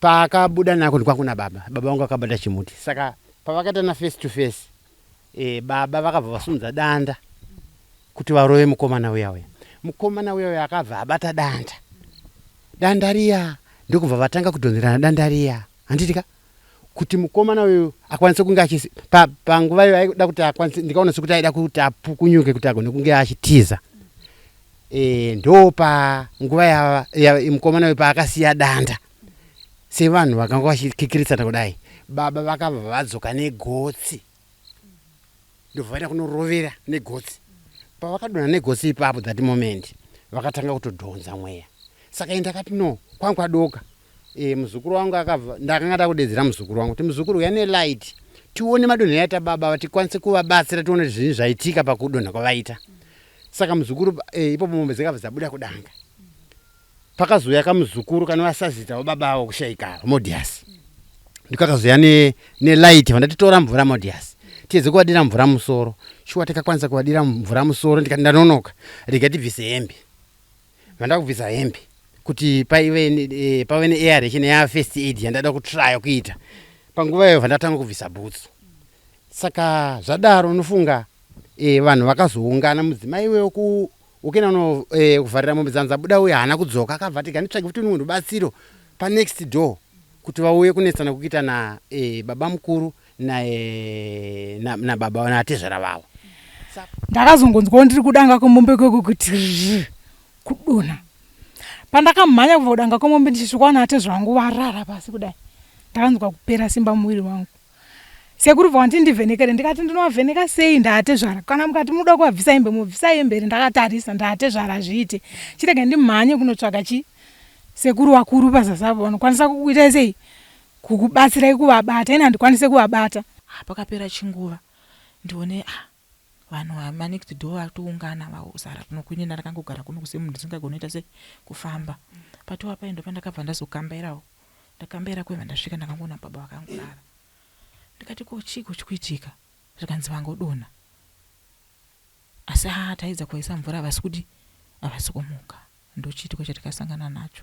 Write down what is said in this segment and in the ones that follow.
Paakabuda nako ndikwakuna baba, baba vangu vakabata chimuti. Saka pavakaitana face to face, e, baba vakabva vasumudza danda kuti varove mukomana uya uya. Mukomana uya uya akabva abata danda, danda riya ndokubva vatanga kudhonzerana danda riya, handiti ka? Kuti mukomana uyu akwanise kunge achisi pa, panguva iyo aida kuti akwanise, ndikaona sekuti aida kuti apukunyuke kuti agone kunge achitiza. E, ndo panguva ya, ya mukomana uyu paakasiya danda sevanhu vakanga vachikikiritsana kudai, baba vakabva vadzoka negotsi ndobva vaenda kunorovera negotsi. Pavakadonha negotsi ipapo, that moment vakatanga kutodhonza mweya. Saka ini ndakati no, kwangu kwadoka. E, muzukuru wangu akabva, ndakanga ndakudedzera muzukuru wangu kuti muzukuru uya nelight tione madonhero aita baba, tikwanise kuvabatsira, tione kuti zvinhu zvaitika pakudonha kwavaita. Saka muzukuru e, ipopo mombe dzakabva dzabuda kudanga. Pakazouya kamuzukuru kanova sazita wababa avo kushaika Modias, ndikakazouya nelight ne vandati tora mvura Modias, tiedze kuvadira mvura musoro. Shuwa tikakwanisa kuvadira mvura musoro, ndikati ndanonoka, rega tibvise hembe. Vanda kubvisa hembe kuti paive e, pave neaeration yafirst aid yandada kutraya kuita panguva iyoyo. Vandatanga kubvisa bhutsu. Saka zvadaro unofunga e, vanhu vakazoungana. Mudzimai iweyo ku ukenda uno e, kuvharira mombe dzangu dzabuda uye haana kudzoka. Akabva ati ganditsvage futi rumwe rubatsiro panext door kuti vauye kunetsana kuita na e, baba mukuru na, e, na, na baba natezvara vavo. Ndakazongonzwawo ndiri kudanga kwemombe kweko kuti rr kudonha. Pandakamhanya kubva kudanga kwemombe ndichisvika natezvara vangu varara pasi kudai, ndakanzwa kupera simba muviri wangu. Sekuru bva wanditi ndivhenekere, ndikati ndinovavheneka sei ndaatezvara? Kana mukati munoda kuvabvisa hembe mobvisa hembe here? Ndakatarisa ndaatezvara zviite, chirega ndimhanye kunotsvaga chi sekuru vakuru pazasi apo vanokwanisa kukuitai sei kukubatsirai kuvabata, ini handikwanise kuvabata. Pakapera chinguva ndione ah, vanhu vamanext door vatoungana vazara kuno kuini. Ndakangogara kuno kusemunhu ndisingagoni kuita sei kufamba. Patova pai ndopandakabva ndazokambairawo. Ndakambaira kweva ndasvika ndakangoona baba vakangorara. Ndikati ko chiiko chikuitika? Zvikanzi vangodonha, asi haa taedza kuvaisa mvura havasi kudi havasi kumuka. Ndochiitiko chatikasangana nacho.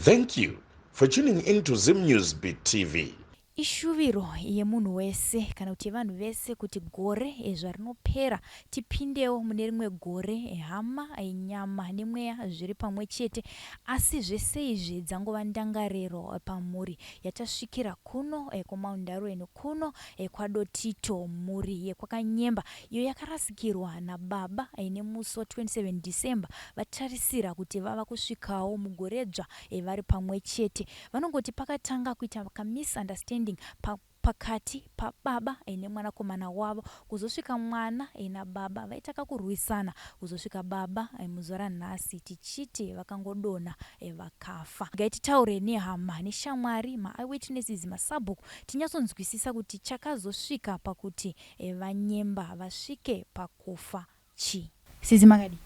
Thank you for tuning in to Zim News Beat TV. Ishuviro yemunhu wese kana kuti yevanhu vese kuti gore zvarinopera tipindewo mune rimwe gore hama, nyama nemweya zviri pamwe chete. Asi zvese izvi dzangova ndangariro pamhuri yatasvikira kuno kuMount Darwin kuno kwaDotito, mhuri yekwaKanyemba iyo yakarasikirwa nababa nemusi wa 27 December vatarisira kuti vava kusvikawo mugoredzva vari pamwe chete. Vanongoti pakatanga kuita kamisunderstanding pa pakati pababa nemwanakomana wavo kuzosvika mwana nababa vaita kakurwisana kuzosvika baba muzuva ranhasi tichiti vakangodonha vakafa. Regai titaure nehama neshamwari, maeyewitnesses, masabhuku tinyatsonzwisisa kuti chakazosvika pakuti VaNyemba vasvike pakufa chii. Sisi makadii?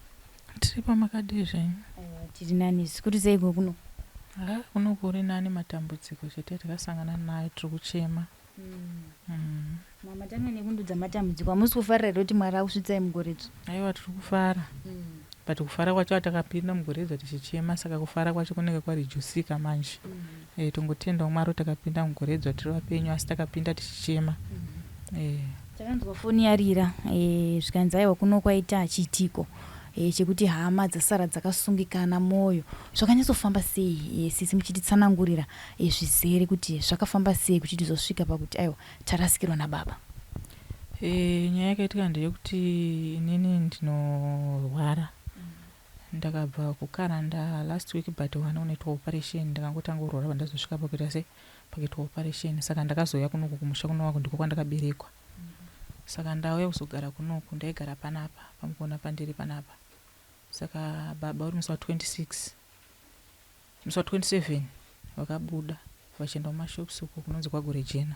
Tiripo, makadii zvenyu? Aiwa tiri nani zvikuru seiko kuno? Ha, kuno kuri nani, matambudziko chete takasangana nayo, tiri kuchema. Mama tanga nekundudza matambudziko, hamusi kufarira here kuti Mwari akusvitsai mugoredzva? Aiwa tiri kufara. But kufara kwacho atakapinda mugoredzva tichichema, saka kufara kwacho kunenge kwarijusika manje. Eh, tongotendawo Mwari kuti takapinda mugoredzva tiri vapenyu, asi takapinda tichichema. Eh. Takanzwa foni yarira eh, zvikanzi aiwa kuno kwaita chiitiko eh, chekuti hama dzasara dzakasungikana mwoyo. Zvakanyatsofamba sei eh, sisi muchititsanangurira eh, zvizere kuti zvakafamba sei kuti tizosvika pakuti aiwa tarasikirwa nababa? E, nyaya yakaitika ndeyekuti inini ndinorwara. Ndakabva kuKaranda last week but wana unoitwa operation. Ndakangotanga kurwara pandazosvika pakuita sei pakuitwa operation, saka ndakazouya kunoku kumusha kunova ndiko kwandakaberekwa. Saka ndauya kuzogara kunoku, ndaigara panapa pamukona pandiri panapa. Saka baba uri musi wa 26, musi wa 27 vakabuda vachienda kumashops uko kunonzi kwaGorejena.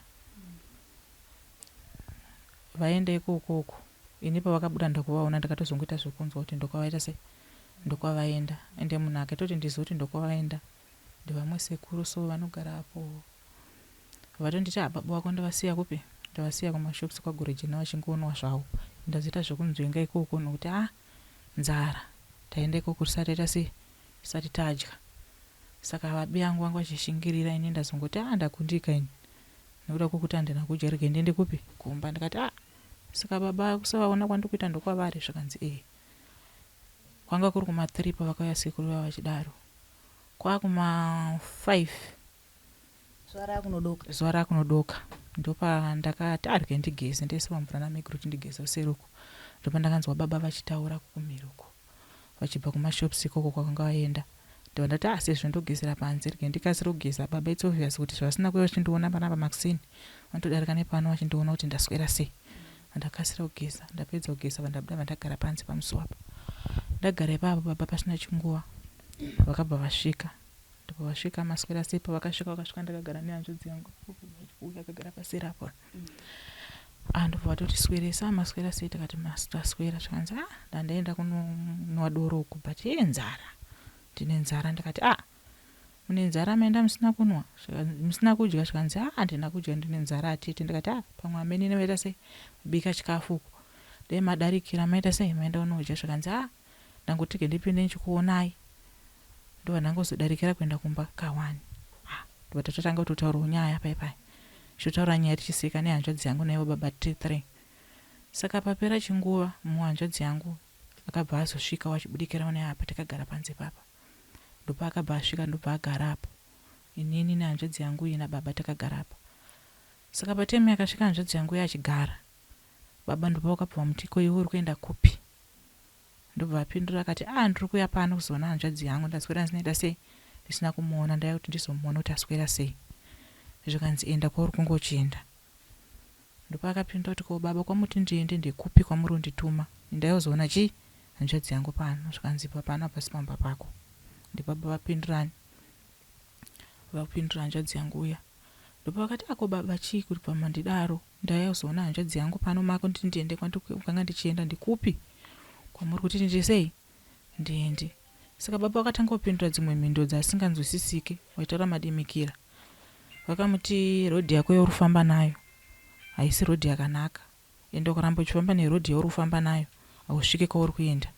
Vaenda ikokoko, ini pavakabuda ndakuvaona, ndakatozongoita zvekunzwa kuti ndokwavaita sei. Ndokwavaenda ende munhu akaitoti ndizive kuti ndokwavaenda ndevamwe sekuru so vanogara apo vatonditi ah baba vako ndavasiya kupi ndavasiya kumashops kwagorejena vachingonwa zvavo ndazoita zvekunzvenga ikoko nokuti ah nzara taenda ikoko tisati taita sei tisati tadya saka vabi yangu vanga vachishingirira ini ndazongoti ah ndakundika ini nekuda kwekuti handina kudya rege ndiende kupi kumba ndikati ah saka baba kusavaona kwandikuita ndokwavari zvikanzi ee Kwanga kuri kuma 3 pavakauya sekuru vaya vachidaro. Kwakuma 5 Zuva rakunodoka. Zuva rakunodoka ndopandakati arye ndigeze ndaisirwa mvura nameguru kuti ndigeze kuseri uko. Ndopandakanzwa baba vachitaura kumhiri uko vachibva kumashops ikoko kwavanga vaenda. Ndobva ndati ah sezvo ndogezera panze rega ndikasire kugeza baba it's obvious kuti zvavasina kuuya vachindiona panapa makuseni vanotodarika nepano vachindiona kuti ndaswera sei. Ndakasira kugeza ndapedza kugeza bva ndabuda bva ndagara panze pamusuwo apa. Ndagara ipapo baba pasina chinguva vakabva vasvika ndobva vasvika maswera sei pavakasvika vakasvika ndakagara nehanzvadzi yangu uyu akagara paseri apo ah ndobva vatoti sweresa maswera sei tikati taswera zvikanzi ah ndandaenda kunonwa doro uku but yee nzara ndine nzara ndikati ah Mune nzara maenda musina kunwa musina kudya zvikanzi haa handina kudya ndine nzara atete ndikati haa pamwe amenene vaita sei vabika chikafu uko dai madarikira maita sei maenda kunodya zvikanzi haa ndangoti rega ndipinde ndichikuonai ndobva ndangozodarikira kuenda kumba kawani ah ndobva tatotanga kutotaurawo nyaya pai pai tichitotaura nyaya tichiseka nehanzvadzi yangu naivo baba tiri three saka papera chinguva mumwe hanzvadzi yangu akabva azosvika wachibudikirawo neapa takagara panze papa Ndopaakabva asvika ndobva agara apo. Inini nehanzvadzi yangu iyi nababa takagara apa. Saka patime yakasvika hanzvadzi yangu iya achigara, baba ndopavakabva vamuti ko iwe uri kuenda kupi? Ndobva apindura akati ah ndiri kuuya pano kuzoona hanzvadzi yangu ndaswera ndisina sei ndisina kumuona ndauya kuti ndizomuona kuti aswera sei. Zvikanzi enda kwauri kunge uchienda. Ndopaakapindura kuti ko baba kwamuti ndiende ndekupi kwamuri kundituma? Ndaizoona chii? Hanzvadzi yangu pano. Zvikanzi ibva pano hapasi pamba pako. Ndibaba vapindurani vapindura hanzvadzi yangu uya. Ndopavakati ako baba chii kuti pamandidaro ndaizoona hanzvadzi yangu pano mako nditi ndiende kwanga ndichienda ndikupi kwamuri kuti ndiite sei ndiende. Saka baba vakatanga kupindura dzimwe mhinduro dzasinganzwisisike vachitaura madimikira. Vakamuti road yako yauri kufamba nayo haisi road yakanaka ende ukaramba uchifamba neroad yauri kufamba nayo hausvike kwauri kuenda.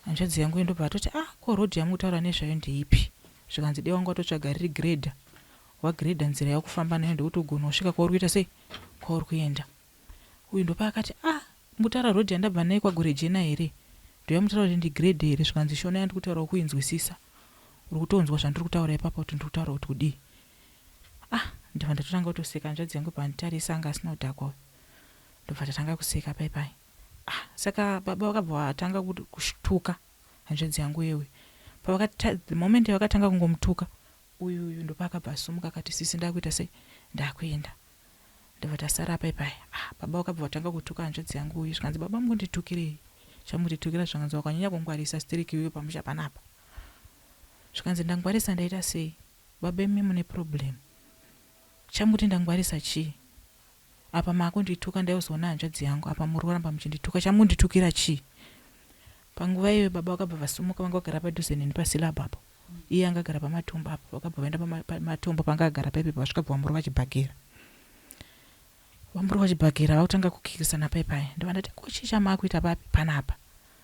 Hanzvadzi yangu ndobva atoti ah ko road yamuri kutaura nezvayo ndeipi? Zvikanzi dai wanga watotsvaga riri grader wagrader nzira yaukufamba nayo ndokuti ugone kusvika kwauri kuita sei kwauri kuenda. Uyu ndopaakati ah mukutaura road yandabva nayo kwaGorejena here? Ndoyamutaura kuti ndigrade here? Zvikanzi shona yandiri kutaura ukuinzwisisa uri kutonzwa zvandiri kutaura ipapa kuti ndiri kutaura kuti kudii ah ndibva ndatotanga kutoseka hanzvadzi yangu panditarisa anga asina kudhakwa uyu ndobva tatanga kuseka pai pai ah saka baba vakabva vatanga kutuka hanzvadzi yangu yewe pavakati the moment yavakatanga kungomutuka uyu uyu ndopaakabva asumuka akati sisi ndakuita sei ndakuenda Ndobva tasara pai pai. Ah, baba vakabva vatanga kutuka hanzvadzi yangu uyu zvikanzi baba mukunditukirei? Chamutitukira zvikanzi wakanyanya kungwarisa stereki iwewe pamusha panapa. Zvikanzi ndangwarisa ndaita sei? Baba imi mune problem. Chamuti ndangwarisa chii? Apa makundituka ndaizoona hanzvadzi yangu apa muri kuramba muchindituka chamunditukira chii? Panguva iyoyo baba vakabva vasumuka vanga vagara padhuze neni pasilab apo. Iye anga agara pamatombo apo vakabva vaenda pamatombo panga agara paipepo vasvika bva vamurova chibhakera. Vamurova chibhakera vakutanga kukikisana pai pai. Ndobva ndati ko chii chamakuita papi panapa.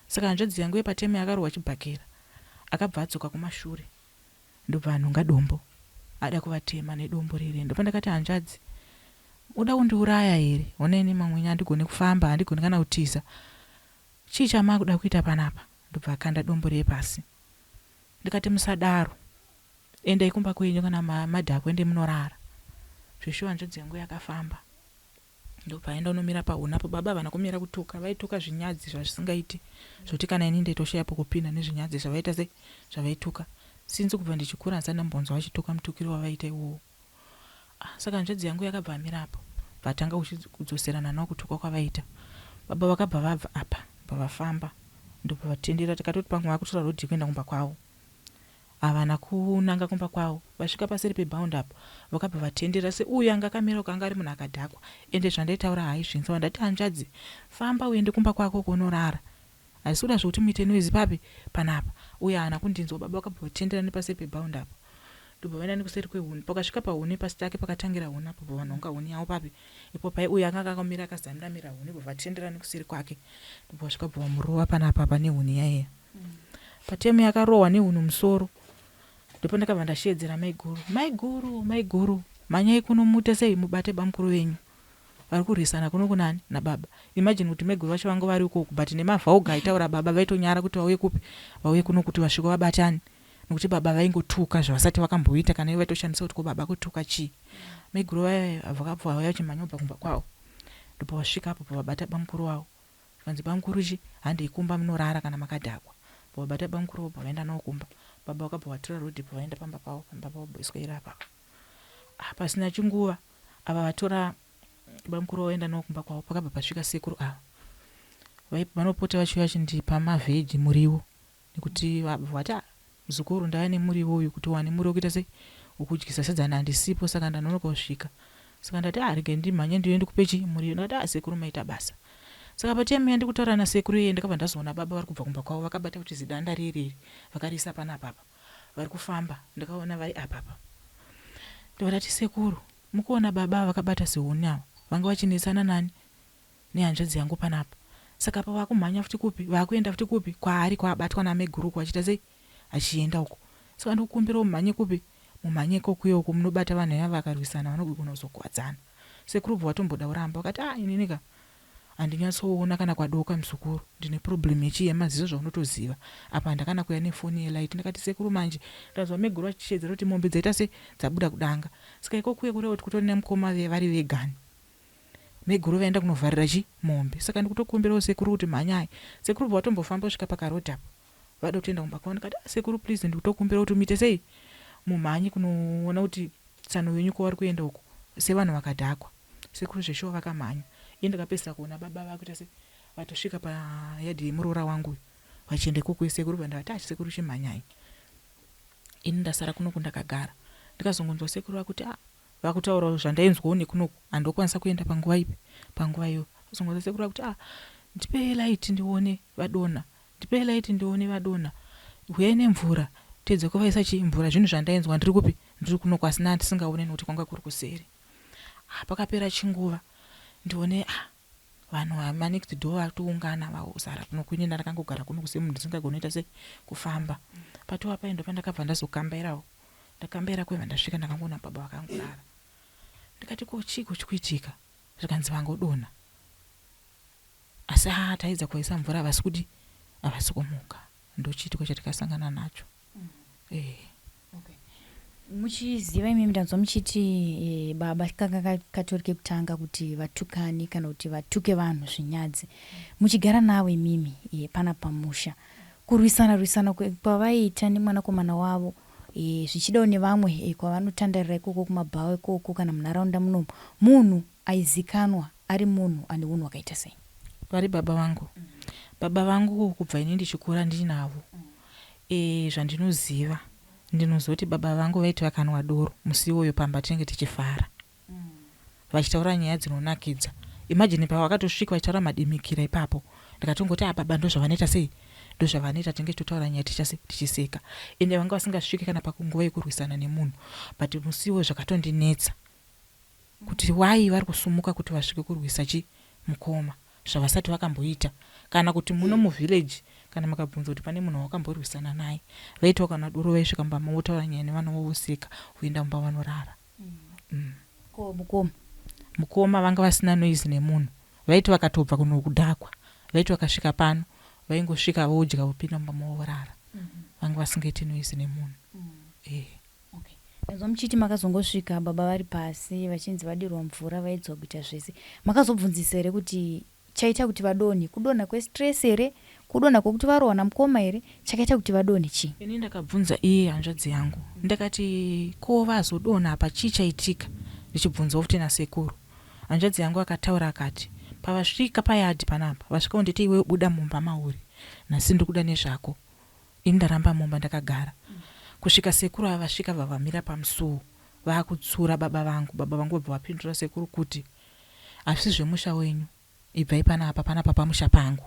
Saka hanzvadzi yangu yepateme yakarohwa chibhakera akabva adzoka kumashure ndobva anhonga dombo ada kuvatema nedombo riri ndobva ndakati hanzvadzi uda kundiuraya here hona ini mamwe handigoni kufamba handigoni kana kutiza chii chamakuda kuita panapa ndobva akanda dombo riye pasi Ndikati musadaro endai kumba kwenyu kana madhakwa endai munorara. Zveshuwa hanzvadzi yangu yakafamba ndobva aenda unomira pahuni apo baba havana kumira kutuka vaituka zvinyadzi zvazvisingaiti zvekuti kana ini ndaitoshaya pokupinda nezvinyadzi zvavaita sei zvavaituka since kubva ndichikura handisati ndambonzwa vachituka mutukiro wavaita iwowo ah, saka hanzvadzi yangu yakabva amira apo vatanga kudzoserana nawo kutukwa kwavaita baba vakabva vabva apa bva vafamba ndobva vatendera tikatoti pamwe vakutora road yekuenda kumba kwavo havana kunanga kumba kwavo vasvika paseri pebound apo vakabva vatendera seuyu anga akamira uko anga ari munhu akadhakwa ende zvandaitaura haizvinzwa ndati hanzvadzi famba uende kumba kwako kunorara Handisi kuda zvekuti muite noise papi panapa. Uye haana kundinzwa baba vakabva vatendera nepaseri pebound apo. Ndobva vaenda nekuseri kwehuni. Pakasvika pahuni pasitake pakatangira huni apo bva vanhonga huni yavo papi ipo pai uyo akanga akamira akazandamira huni bva vatendera nekuseri kwake. Ndobva vasvika bva vamurova panapa apa nehuni yaiya. Patemu yakarohwa nehuni musoro ndopandakabva ndasheedzera maiguru, maiguru, maiguru mhanyai kuno muite sei mubate bamukuru venyu. Vari kurwisana kuno kunani nababa. Imagine kuti maiguru vacho vanga vari ukoko but nemavhauga aitaura baba vaitonyara kuti vauye kupi vauye kuno kuti vasvike vabatane nekuti baba vaingotuka zvavasati vakamboita kana ivo vaitoshamisa kuti ko baba kutuka chii. Maiguru vaya vakabva vauya vachimhanya kubva kumba kwavo ndopavasvika apo pavabata bamukuru wavo zvikanzi bamukuru chi handei kumba munorara kana makadhakwa. Pavabata bamukuru vobva vaenda navo kumba baba vakabva vatora road pavaenda pamba pavo pamba pavo boiswa iri apapa. Ah, pasina chinguva ava vatora bamukuru vaenda navo kumba kwavo pakabva pasvika sekuru ava vanopota vachiuya vachindipa mavheji muriwo nekuti vati ah, muzukuru ndauya nemuriwo uyu kuti uwane muriwo kuita sei ukudyisa sadza handisipo saka ndanonoka kusvika saka ndati ah regai ndimhanye ndiuye ndikupe chi muriwo ndakati ah sekuru maita basa saka patime yandikutaura nasekuru iye ndakabva ndazoona baba vari kubva kumba kwavo vakabata kuti zidanda riri vakariisa panapapa vari kufamba ndakaona vari apapa ndobva ndati sekuru mukuona baba ava vakabata zihuni ava vanga vachinetsana nani nehanzvadzi yangu panapa saka apa vakumhanya futi kupi vakuenda futi kupi kwaari kwaabatwa nameguru uko achiita sei achienda uko saka ndikukumbira mumhanye kupi mumhanye ikokuyo uko munobata vanhu ava vakarwisana vanogona kuzokuwadzana sekuru bva vatomboda kuramba vakati ah inini ka Handinyatsoona kana kwadoka mzukuru ndine problem yechii yemaziso zvaunotoziva apa handakana kuuya nefoni yelight ndakati sekuru manje ndanzwa maiguru vachishedzera kuti mombe dzaita se dzabuda kudanga saka iko kuye kureva kuti kutori nemukoma vari vegani maiguru vaenda kunovharira chi mombe saka ndikutokumbirawo sekuru kuti mhanyai sekuru bva vatombofamba kusvika pakaroad apo vada kutoenda kumba kwavo ndikati ah, sekuru please ndikutokumbira kuti muite sei mumhanye kunoona kuti tsano venyu kwavari kuenda uko sevanhu vakadhakwa Sekuru zveshuwa vakamhanya ini ndakapedzisira kuona baba vakuita se vatosvika payard yemuroora wangu uyu vachienda ikoko sekuru vandavati ah sekuru chimhanyai ini ndasara kunoku ndakagara ndikazongonzwa sekuru vakuti ah vakutaurawo zvandainzwawo nekunoku handokwanisa kuenda panguva ipi panguva iyoyo azongonzwa sekuru vakuti ah ndipei light ndione vadonha ndipei light ndione vadonha huyai nemvura tiedze kuvaisa chii mvura zvinhu zvandainzwa ndiri kupi ndiri kunoku asi ndandisingaone nekuti kwanga kuri kuseri Ah, pakapera chinguva ndione ah, vanhu vamanext door vatoungana vazara kuno kuine ndakangogara kuno kusemunhu ndisingagoni kuita se kufamba patova paye ndopandakabva ndazokambairawo ndakambaira kweva ndasvika ndakangoona baba vakangorara ndikati ko chiiko chikuitika zvikanzi vangodonha asi haa taedza kuvaisa mvura havasi kudi havasi kumuka ndochiitiko chatikasangana nacho mm. eh. Okay. Muchiziva imimi ndanzwa muchiti e, baba kanga katori kekutanga kuti vatukane kana kuti vatuke vanhu zvinyadzi muchigara navo imimi e, pana pamusha kurwisana rwisana kwavaiita nemwanakomana wavo e, zvichidawo nevamwe e, kwavanotandarira ikoko kumabhawa ikoko kana munharaunda munomu munhu aizikanwa ari munhu ane unhu hwakaita sei vari baba vangu mm. baba vangu kubva ini ndichikura ndinavo mm. E, zvandinoziva ndinoziva kuti baba vangu vaiti vakanwa doro musi iwoyo pamba tinenge tichifara vachitaura nyaya dzinonakidza imagine pavakatosvika vachitaura madimikira ipapo ndikatongoti ah baba ndozvavanoita sei ndozvavanoita tinenge tichitotaura nyaya tichase tichiseka ende vanga vasingasvike kana pakunguva yekurwisana nemunhu but musi iwoyo zvakatondinetsa kuti why vari kusumuka kuti vasvike kurwisa chi mukoma zvavasati vakamboita kana kuti muno muvillage kana makabvunza kuti pane munhu wawakamborwisana naye vaitawo kana doro vaisvika mumba mavo votaura nyaya nevana vavo voseka voenda mumba vanorara mm. Ko mukoma mukoma vanga vasina noise nemunhu vaiti vakatobva kunokudhakwa vaiti vakasvika pano vaingosvika vodya vopinda mumba mavo vorara vanga vasingaiti noise nemunhu mm. eh. Okay. Ndanzwa muchiti makazongosvika baba vari pasi vachinzi vadirwa mvura vaidzwa kuita zvese. Makazobvunzisa here kuti chaita kuti vadonhe kudonha kwestress here kudonha kwekuti varohwa namukoma here chakaita kuti vadonhe chii? Ini ndakabvunza iye hanzvadzi yangu ndakati ko vazodonha apa chii chaitika ndichibvunzawo futi nasekuru. Hanzvadzi yangu akataura akati pavasvika payadhi panapa vasvika kunditi iwe buda mumba mauri nhasi ndikuda nezvako Ini ndaramba mumba ndakagara kusvika sekuru ava vasvika bva vamira pamusuwo vakutsura baba vangu. Baba vangu vabva vapindura sekuru kuti hazvisi zvemusha wenyu ibvai panapa panapa pamusha pangu.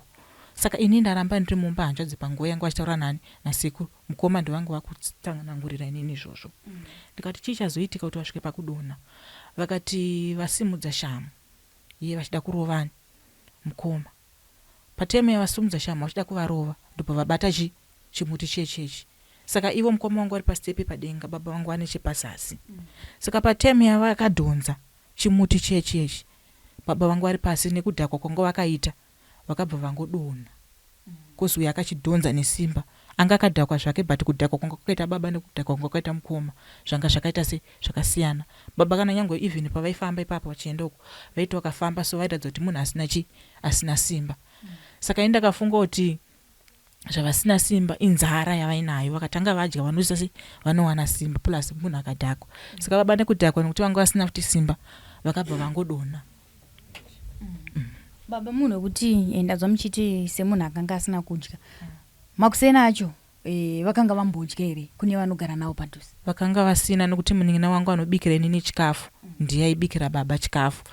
Saka ini ndaramba ndiri mumba hanzvadzi panguva yangu vachitaura nani nasekuru mukoma ndovange vakutsanangurira inini izvozvo. Ndikati chii chazoitika kuti vasvike pakudonha? Vakati vasimudza shamu iye vachida kurovani mukoma. Patime yavasimudza shamu vachida kuvarova ndobva vabata chi chimuti chiye chechi. Saka ivo mukoma wangu vari pastepe padenga baba vangu vane chepazasi. Saka patime yavakadhonza chimuti chiye chiyechi baba vangu vari pasi nekudhakwa kwanga vakaita vakabva vangodonha. Cause uyo akachidhonza nesimba anga akadhakwa zvake but kudhakwa kwanga kwakaita baba nekudhakwa kwanga kwakaita mukoma zvanga zvakaita se zvakasiyana. Baba kana nyangwe even pavaifamba ipapo vachienda uko vaiti vakafamba so vairatidza kuti munhu asina chi asina simba. Saka ini ndakafunga kuti zvavasina simba inzara yavainayo vakatanga vadya vanoisa se vanowana simba plus munhu akadhakwa. Saka baba nekudhakwa nekuti vanga vasina futi simba vakabva vangodonha. Baba munhu wekuti eh, ndanzwa muchiti semunhu akanga asina kudya makuseni acho eh, vakanga vambodya here kune vanogara navo padhuze? Vakanga vasina nekuti munin'ina wangu anobikira inini chikafu ndiye aibikira baba chikafu.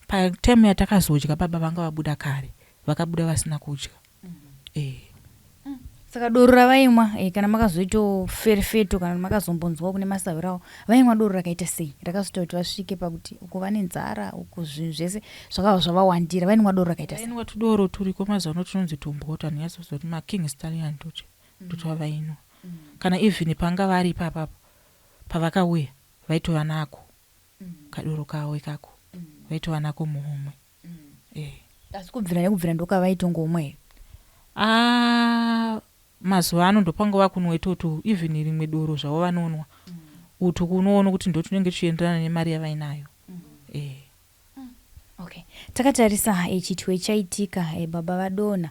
Patime yatakazodya baba vanga vabuda kare vakabuda vasina kudya. Eh. Saka doro ravaimwa eh, kana makazoitawo ferefeto kana makazombonzwawo kune masahwira avo vaimwa doro rakaita sei rakazoita kuti vasvike pakuti uku vane nzara uku zvinhu zvese zvakabva zvavawandira vainwa doro rakaita sei? Vainwa tudoro turiko mazuva ano tunonzi tumbota handinyatsoziva kuti making stallion tuti ndotwavainwa. Kana even panga vari ipapapa pavakauya vaitova nako kadoro kavo ikako vaitova nako muhomwe. Eh. Asi kubvira nekubvira ndokavaitongomwa here? Ah, mazuva ano ndopanga vakunwa itoto even rimwe doro zvavo vanonwa. Utu kunoona kuti ndotunenge tuchienderana nemari yavainayo. Eh. Okay. Takatarisa eh, chitwe chaitika eh, baba vadonha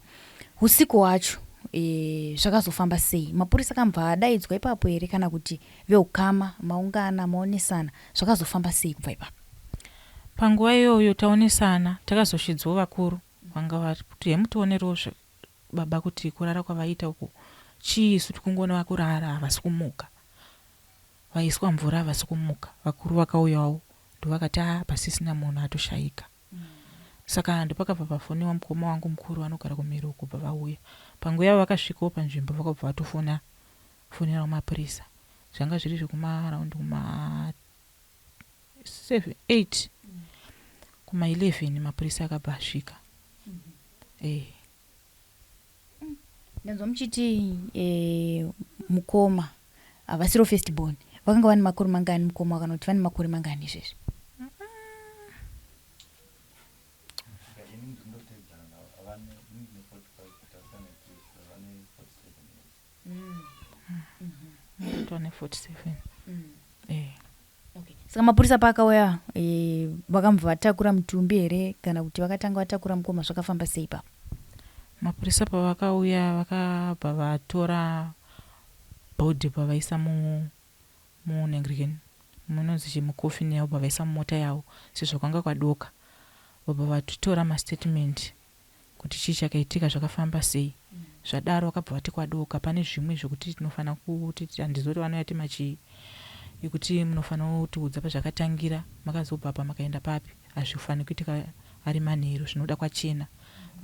usiku hwacho eh, zvakazofamba sei? Mapurisa akambva adaidzwa ipapo here kana kuti veukama maungana maonesana zvakazofamba sei kubva ipapo? Panguva iyoyo taonesana takazosheedzawo vakuru vanga vari kuti hemutionerewo baba kuti kurara kwavaita uku chii isu tikungoona vakurara havasi kumuka vaiswa mvura havasi kumuka vakuru vakauyawo ndovakati haa pasisina munhu atoshaika saka ndopakabva pafoniwa mukoma wangu mukuru vanogara kumhiri uko bva vauya panguva yavo vakasvikawo panzvimbo vakabva vatofona fonerawo mapurisa zvanga zviri zvekumaraundi kuma 7 8 kuma 11 mapurisa akabva asvika eh Ndanzwa muchiti eh, mukoma havasiro first born vakanga vane makore mangani mukoma kana kuti vane makore mangani izvezvi? Tone 47 eh Okay. Saka mapurisa paakauya eh, vakambva vatakura mutumbi here kana kuti vakatanga vatakura mukoma zvakafamba sei ipapo? Mapurisa pavakauya vakabva vatora bhodhi pavaisa mu munengirikeni munonzi chi mukofini yavo pavaisa mumota yavo sezvo kwanga kwadoka vabva vatitora mastatement kuti chii chakaitika zvakafamba sei zvadaro vakabva vati kwadoka pane zvimwe zvekuti tinofanira kuti handizivi kuti vanouya timachii yekuti munofanira kutiudza pazvakatangira makazobva apa makaenda papi hazvifaniri kuitika ari manheru zvinoda kwachena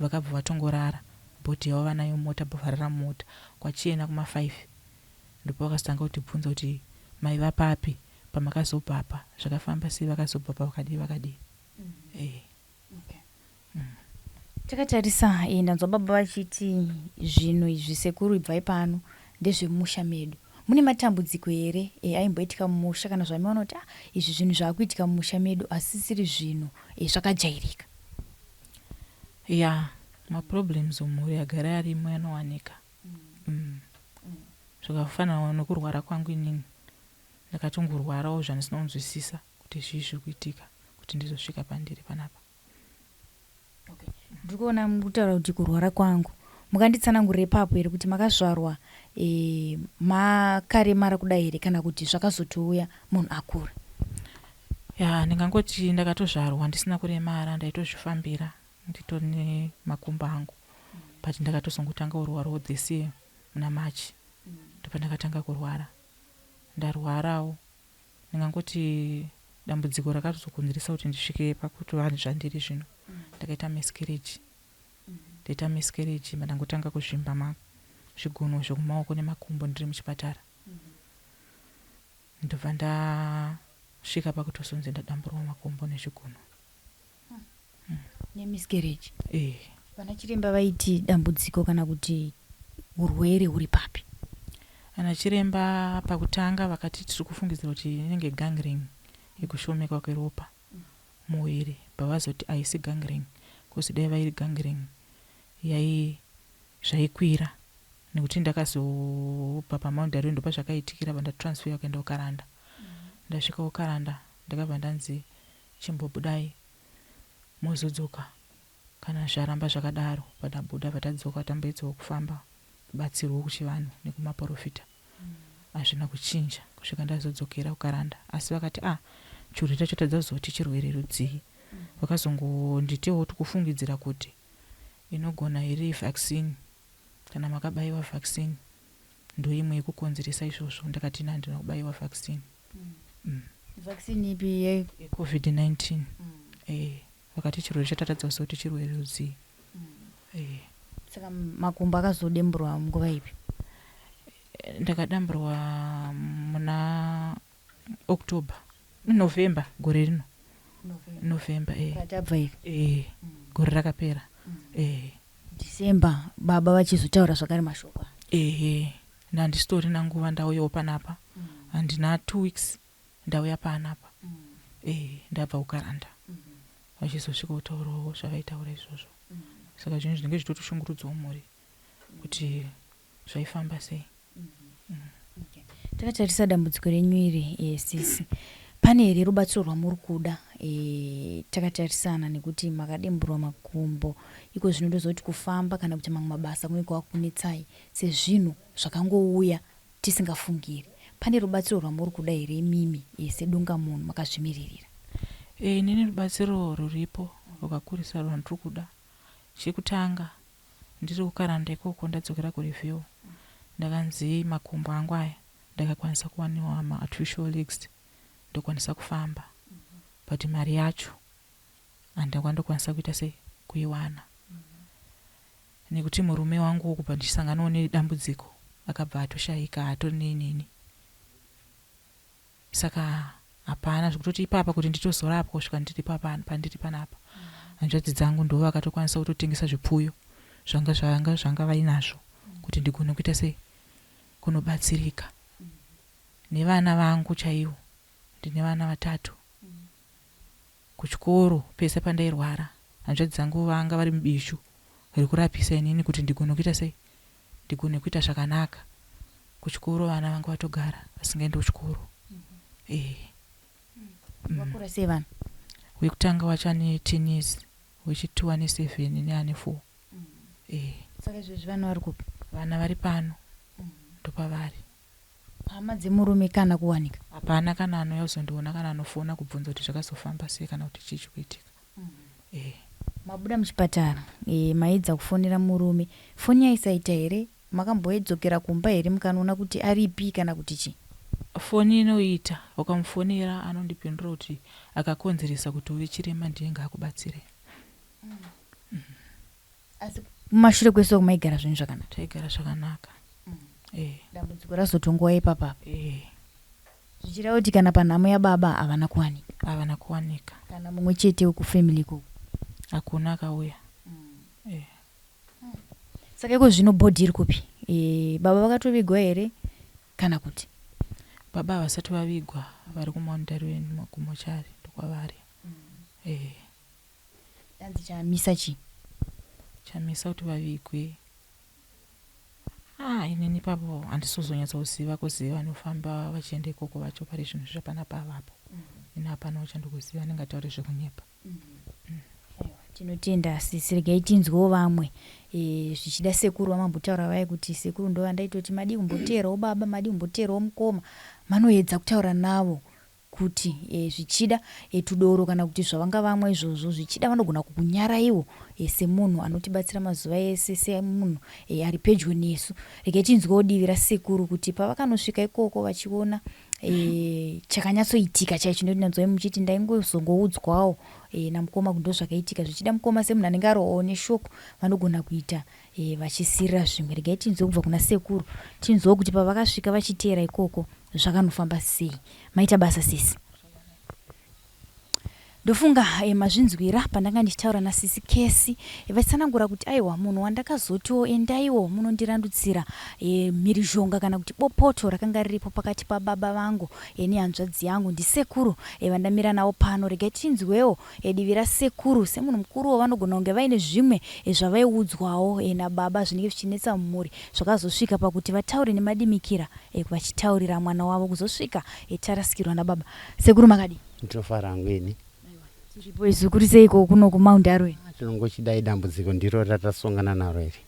vakabva vatongorara bhodhi yavo vanayo mota bvarara mota kwachena kuma 5 ndopavakazotanga kutibvunza kuti maiva papi pamakazobva apa zvakafamba sei vakazobva pa vakadii vakadii eh. Takatarisa eh, ndanzwa baba vachiti zvinhu izvi sekuru ibvai pano ndezvemumusha medu. Mune matambudziko here eh, aimboitika mumusha kana zvamiona kuti ah, izvi zvinhu zvaakuitika mumusha medu asisiri zvinhu eh, zvakajairika? Ya maproblems mumhuri agara arimo anowanika mm. Zvakafanana nekurwara kwangu inini ndakatongorwarawo zvandisina kunzwisisa kuti zvii zviri kuitika kuti ndizosvika pandiri panapa. Okay. Ndiri kuona mukutaura kuti kurwara kwangu mukanditsanangurira ipapo here kuti makazvarwa e, makaremara kudai here kana kuti zvakazotouya munhu akura? Ya ndingangoti ndakatozvarwa ndisina kuremara ndaitozvifambira nditori nemakumbo angu but ndakatozongotanga kurwarawo this year muna March ndopandakatanga kurwara ndarwarawo ndingangoti dambudziko rakazokonzeresa kuti ndisvike pakutova zvandiri zvino ndakaita miscarriage. Ndaita miscarriage mandangotanga kuzvimba ma zvigunwe zvekumaoko nemakumbo ndiri muchipatara. Ndobva ndasvika pakutozonzi ndadamburwa makumbo nezvigunwe. Nemiscarriage? Eh. Vana chiremba vaiti dambudziko kana kuti urwere huri papi? Ana chiremba pakutanga vakati tiri kufungidzira kuti inenge gangrene yekushomeka kweropa muviri, pavazoti haisi gangrene, kozi dai vairi gangrene yai zvaikwira nekuti ndakazobva paMount Darwin, ndopazvakaitikira pandatransferwa kuenda kuKaranda. Ndasvika kuKaranda ndakabva ndanzi chimbobudai mozodzoka kana zvaramba zvakadaro. Padabuda patadzoka tamboedzawo kufamba kubatsirwa kuchivanhu nekumaprofita, hazvina kuchinja kusvika ndazodzokera kuKaranda. Asi vakati a ah, chirwere chacho tadzazoti chirwere rudzii, vakazongonditewo tikufungidzira kuti inogona iri vaccine, kana makabayiwa vaccine ndoimwe yekukonzeresa izvozvo. Ndakati ina handina kubayiwa vaccine. Vaccine ipi? Yecovid-19. Eh, vakati chirwere chatatadza kuzoti chirwere rudzii. Eh. Saka makumbo akazodemburwa nguva ipi? Ndakadamburwa muna October, November gore rino, November, eh. Ratabva iri? Eh, gore rakapera, eh. December baba vachizotaura zvakare mashoko aya? Ehe, nandisitorina nguva ndauyawo panapa, handina 2 weeks ndauya panapa. Eh, ndabva kuKaranda, vachizosvika kutaurawo zvavaitaura izvozvo. Saka zvinhu zvinenge zvichitotoshungurudzawo mhuri kuti zvaifamba sei. Takatarisa dambudziko renyu iri, sisi, pane here rubatsiro rwamuri kuda, takatarisana nekuti makademburwa makumbo iko zvino, ndozoti kufamba kana kuti mamwe mabasa kunenge kwakunetsai sezvinhu zvakangouya tisingafungiri? Pane rubatsiro rwamuri kuda here imimi, sedunga munhu makazvimiririra? E, inini rubatsiro ruripo rwakakurisa rwandiri kuda, chekutanga ndiri kuKaranda ikoko, ndadzokera kureview, ndakanzi makumbo angu aya ndakakwanisa kuwaniwa maartificial legs, ndokwanisa kufamba, but mari yacho handakandokwanisa kuita sei kuiwana, nekuti murume wangu kubva ndichisanganawo nedambudziko akabva atoshayika, atori neinini. Saka hapana zvekutoti ipapa kuti nditozorapwa kusvika ndiri pandiri panapa. Hanzvadzi dzangu ndo vakatokwanisa kutotengesa zvipfuyo zvanga vainazvo kuti ndigone kuita sei kunobatsirika nevana vangu chaivo. Ndine vana vatatu. Kuchikoro pese pandairwara, hanzvadzi dzangu vanga vari mubishu rekurapisa inini kuti ndigone kuita sei, ndigone kuita zvakanaka kuchikoro. Vana vanga vatogara vasingaendi kuchikoro, eh. Vakura sei vana? Wekutanga wacho ane 10 years, wechi2 ane 7, neane 4, eh. Saka izvezvi vana vari kupi? Vana vari pano, ndopavari. Hama dzemurume kana kuwanika? Hapana kana anouya kuzondiona kana anofona kubvunza kuti zvakazofamba sei kana kuti chii chikuitika, eh. Mabuda muchipatara, maedza kufonera murume, foni yaisaita here? Makamboedzokera kumba here mukanoona kuti aripi kana kuti chii? Foni inoita, ukamufonera anondipindura kuti akakonzeresa kuti uve chirema ndiye ngaakubatsire. Asi kumashure kwese uku maigara zvinhu zvakanaka? Taigara zvakanaka, eh. Dambudziko razotongowa ipapapa? Eh. Zvichireva kuti kana panhamo yababa havana kuwanika? Havana kuwanika. Kana mumwe chete wekufamily ikoko? Hakuna akauya, eh. Saka iko zvino body iri kupi? Baba vakatovigwa here kana kuti? Baba havasati vavigwa, vari kuMount Darwin kumochari, ndokwavari, eh. Danzi chamisa chii? Chamisa kuti vavigwe, ah, inini ipapo handisozonyatsoziva, kuziva vanofamba vachienda ikoko vacho pari zvinhu zvapanapa avapo. Ini hapana uchandikuziva, ndingataure zvekunyepa. Tinotenda sisi, regai tinzwewo vamwe. Zvichida sekuru vamambotaura vaya kuti sekuru ndo vandaitoti madii kumboteerawo baba, madii kumboteerawo mukoma, manoedza kutaura navo. kuti e, zvichida e, tudoro kana kuti zvavanga vamwa izvozvo zvichida vanogona kukunyaraiwo e, semunhu anotibatsira mazuva ese semunhu e, ari pedyo nesu. Regai tinzwewo divi rasekuru kuti pavakanosvika ikoko vachiona e, chakanyatsoitika chaicho nekuti ndanzwai muchiti ndaingozongoudzwawo e, namukoma kuti ndozvakaitika zvichida mukoma semunhu anenge arohwawo neshoko vanogona kuita e, vachisirira zvimwe. Regai tinzwe kubva kuna sekuru tinzwewo kuti pavakasvika vachiteera ikoko zvakanofamba sei. Maita basa sisi. Ndofunga eh, mazvinzwira pandanga ndichitaura nasisi Kesi eh, vachitsanangura kuti aiwa munhu wandakazotiwo endaiwo munondirandutsira eh, mhirizhonga kana kuti bopoto rakanga riripo pakati pababa vangu eh, nehanzvadzi yangu ndisekuru eh, vandamira navo pano. Regai tinzwewo eh, divi rasekuru semunhu mukuruwo vanogona kunge vaine zvimwe eh, zvavaiudzwawo eh, nababa zvinenge zvichinetsa mumhuri zvakazosvika pakuti vataure nemadimikira eh, vachitaurira mwana wavo kuzosvika eh, tarasikirwa nababa. Sekuru makadii? Ndinofara hangu ini. Tiripo isu kuri seiko kuno kuMount Darwin? Tinongochidai dambudziko ndiro ratasongana naro iri.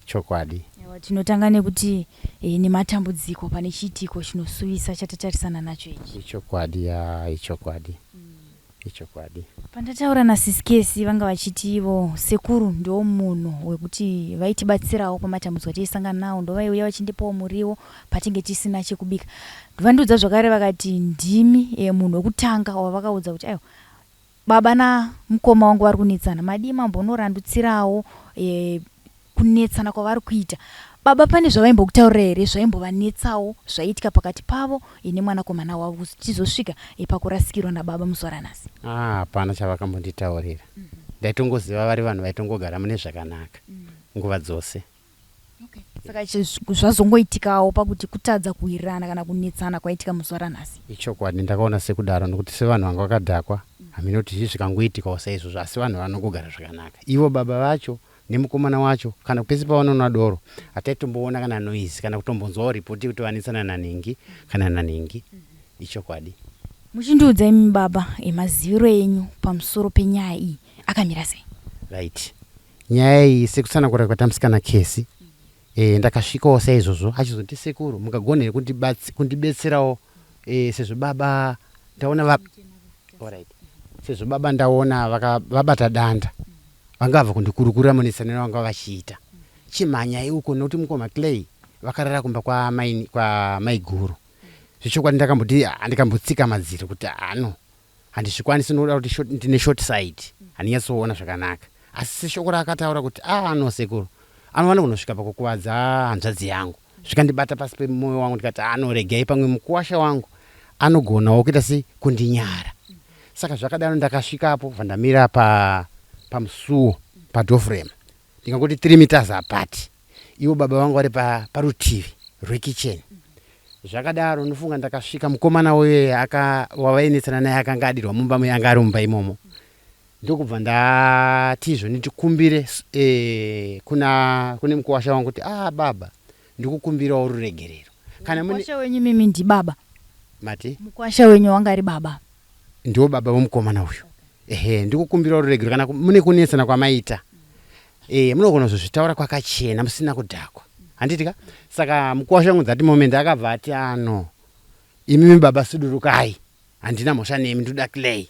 Chokwadi. Ewa, tinotanga nekuti eh, nematambudziko pane chiitiko chinosuwisa chatatarisana nacho ichi. Ichokwadi ya ichokwadi. Ichokwadi. Pandataura naSis Kesi vanga vachiti ivo sekuru ndiwo munhu wekuti vaitibatsirawo pamatambudziko ataisangana nawo ndovaiuya vachindipawo muriwo patinge tisina chekubika. Vandiudza zvakare vakati ndimi e, munhu wekutanga wavakaudza kuti aiwa baba namukoma wangu vari kunetsana madii mambonorandutsirawo e, kunetsana kwavari kuita. Baba pane zvavaimbokutaurira here zvaimbovanetsawo zvaiitika pakati pavo e, nemwanakomana wavo tizosvika e, pakurasikirwa nababa muzuva ranhasi? Ah, hapana chavakambonditaurira. Ndaitongoziva vari vanhu vaitongogara mune zvakanaka nguva dzose. Okay. Saka zvazongoitikawo pakuti kutadza kuwirirana kana kunetsana kwaitika muzuva ranhasi. Ichokwadi ndakaona sekudaro nokuti sevanhu vanga vakadhakwa hameno kuti zvii zvikangoitikawo saizvozvo asi vanhu vanongogara zvakanaka. Ivo baba vacho nemukomana wacho kana pese pavanonwa doro hataitomboona kana noise kana kutombonzwawo report yekuti vanetsana nanhingi kana nanhingi. Ichokwadi. Muchindiudza imi baba maziviro enyu pamusoro penyaya iyi akamira sei? Right. Nyaya iyi sekutsanangura kwaita musikana Kesi e, ndakasvikawo saizvozvo achizoti sekuru mungagona here kundibetserawo e, sezvo baba ndaona va Alright. Sezvo baba ndaona vaka, vabata danda vanga vabva kundikurukurira munetsaniro vanga vachiita chimhanyai uko nokuti mukoma Clay vakarara kumba kwamaiguru zvechokwadi ndakamboti ndikambotsika madziro kuti ano handizvikwanisi nokuda kuti short, ndine short sight handinyatsoona zvakanaka asi seshoko raakataura kuti a ah, no sekuru anowana kunosvika pakukuvadza hanzvadzi yangu zvikandibata pasi pemwoyo wangu ndikati ano ah, regai pamwe mukuwasha wangu anogonawo kuita sei kundinyara saka zvakadaro ndakasvikapo bva pa pamusuwo padoframe ndingangoti 3 meters apart ivo baba vangu vari parutivi rwekicheni zvakadaro ndofunga ndakasvika mukomana uye wavainetsana naye akanga adirwa mumba muye anga ari mumba imomo ndokubva ndati izvo ndikumbire e, kuna kune mukuwasha wangu kuti ah baba ndikukumbirawo ruregerero kana mukwasha wenyu mimi ndibaba mati mukwasha wenyu wanga ari baba ndiwo baba vomukomana uyu ehe ndikukumbirawo ruregerero kana mune kunetsana kwamaita e, munogona kuzozvitaura kwakachena musina kudhakwa handiti ka saka mukuwasha wangu that moment akabva ati ano imimi baba sudurukai handina mhosva nemi ndoda clay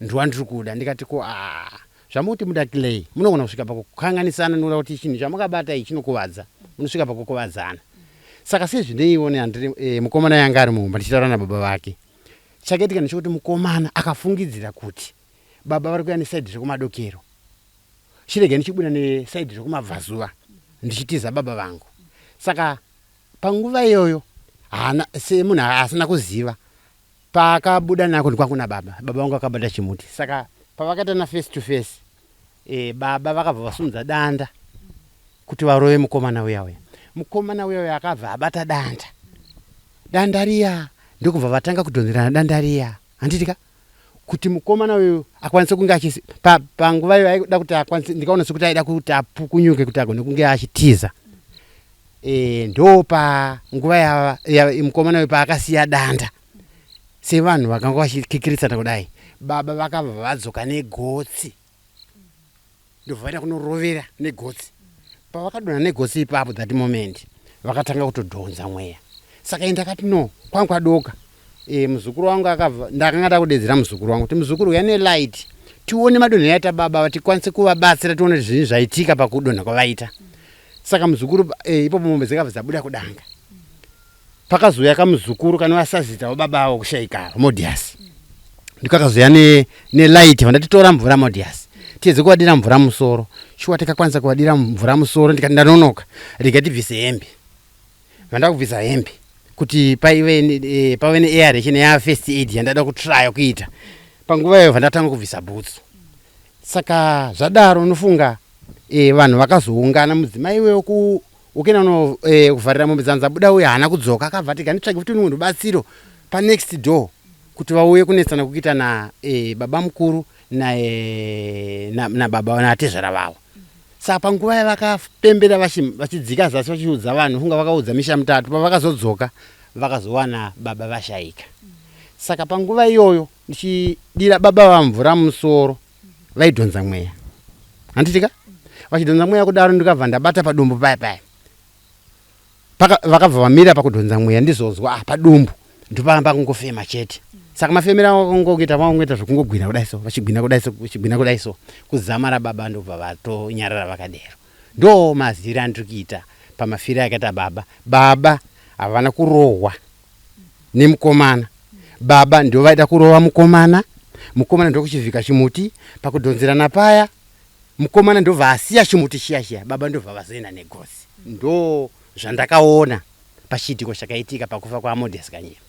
ndiwandiri kuda ndikati ko a zvamukuti muda clay munogona kusvika pakukanganisana nokuda kuti chinhu chamakabata ichi chinokuvadza munosvika pakukuvadzana saka sezvineione handiri e, mukomana yanga ari mumba ndichitaura nababa vake chakaitika ndechekuti mukomana akafungidzira kuti baba vari kuya nesaidhi rekumadokero chirega ndichibuda nesaidhi rekumabvazuva ndichitiza baba vangu saka panguva iyoyo haana semunhu asina kuziva paakabuda nako ndikwangu nababa baba vangu vakabata chimuti saka pavakaitana face to face e, baba vakabva vasimudza danda kuti varove mukomana uya uya mukomana uya uya akabva abata danda danda riya ndokubva vatanga kudhonzerana danda riya handiti ka kuti mukomana uyu akwanise kunge achisi panguva iyo aida kuti akwanise ndikaona sekuti aida kuti apukunyuke kuti agone kunge achitiza e, ndo panguva ya, ya mukomana uyu paakasiya danda sevanhu vakanga vachikikiritsana kudai baba vakabva vadzoka negotsi ndobva vaenda kunorovera negotsi pavakadonha negotsi ipapo that moment vakatanga kutodhonza mweya saka ini ndakati no kwangu kwadoka E, muzukuru wangu akabva, ndakanga ndakudedzera muzukuru wangu kuti muzukuru uya nelight tione madonhero aita baba, tikwanise kuvabatsira, tione kuti zvinhu zvaitika pakudonha kwavaita. Saka muzukuru e, ipopo mombe dzakabva dzabuda kudanga. Pakazouya kamuzukuru kanova sazita wababa avo kushaika Modias, ndikakazouya nelight ne vandati tora mvura Modias, tiedze kuvadira mvura musoro. Shuwa tikakwanisa kuvadira mvura musoro, ndikati ndanonoka, rega tibvise hembe. Vandakubvisa hembe kuti paive pave neaeration yafirst aid yandada kutraya kuita panguva iyoyo. Vandatanga kubvisa bhutsu. Saka zvadaro unofunga vanhu vakazoungana. Mudzimai iweyo ukenda no kuvharira mombe dzangu dzabuda uye haana kudzoka. Akabva ati ganditsvage futi rumwe rubatsiro panext door kuti vauye kunetsana kuita na baba mukuru na baba natezvara vavo. Saka panguva yavakapembera vachidzika zasi vachiudza vanhu, funga vakaudza misha mitatu. Pavakazodzoka vakazowana baba vashaika. Saka panguva iyoyo ndichidira baba vamvura musoro, vaidhonza mweya, handitika vachidhonza mweya kudaro, ndikabva ndabata padumbu paya paya. Vakabva vamira pakudhonza mweya. Ndizozwa padumbu ndopamba kungofema chete. Saka mafemero avo akangokuita, vangoita zvekungogwina kudai so, vachigwina kudai so, vachigwina kudai so, kuzamara baba ndobva vatonyarara vakadero. Ndo maziviro andiri kuita pamafiro akaita baba. Baba havana kurohwa nemukomana, baba ndo vaida kurova mukomana. Mukomana ndokuchivhika chimuti pakudhonzerana paya. Mukomana ndobva asiya chimuti chiya chiya, baba ndobva vazoenda negozi. Ndo zvandakaona pachiitiko chakaitika pakufa kwaModias Kanyemba.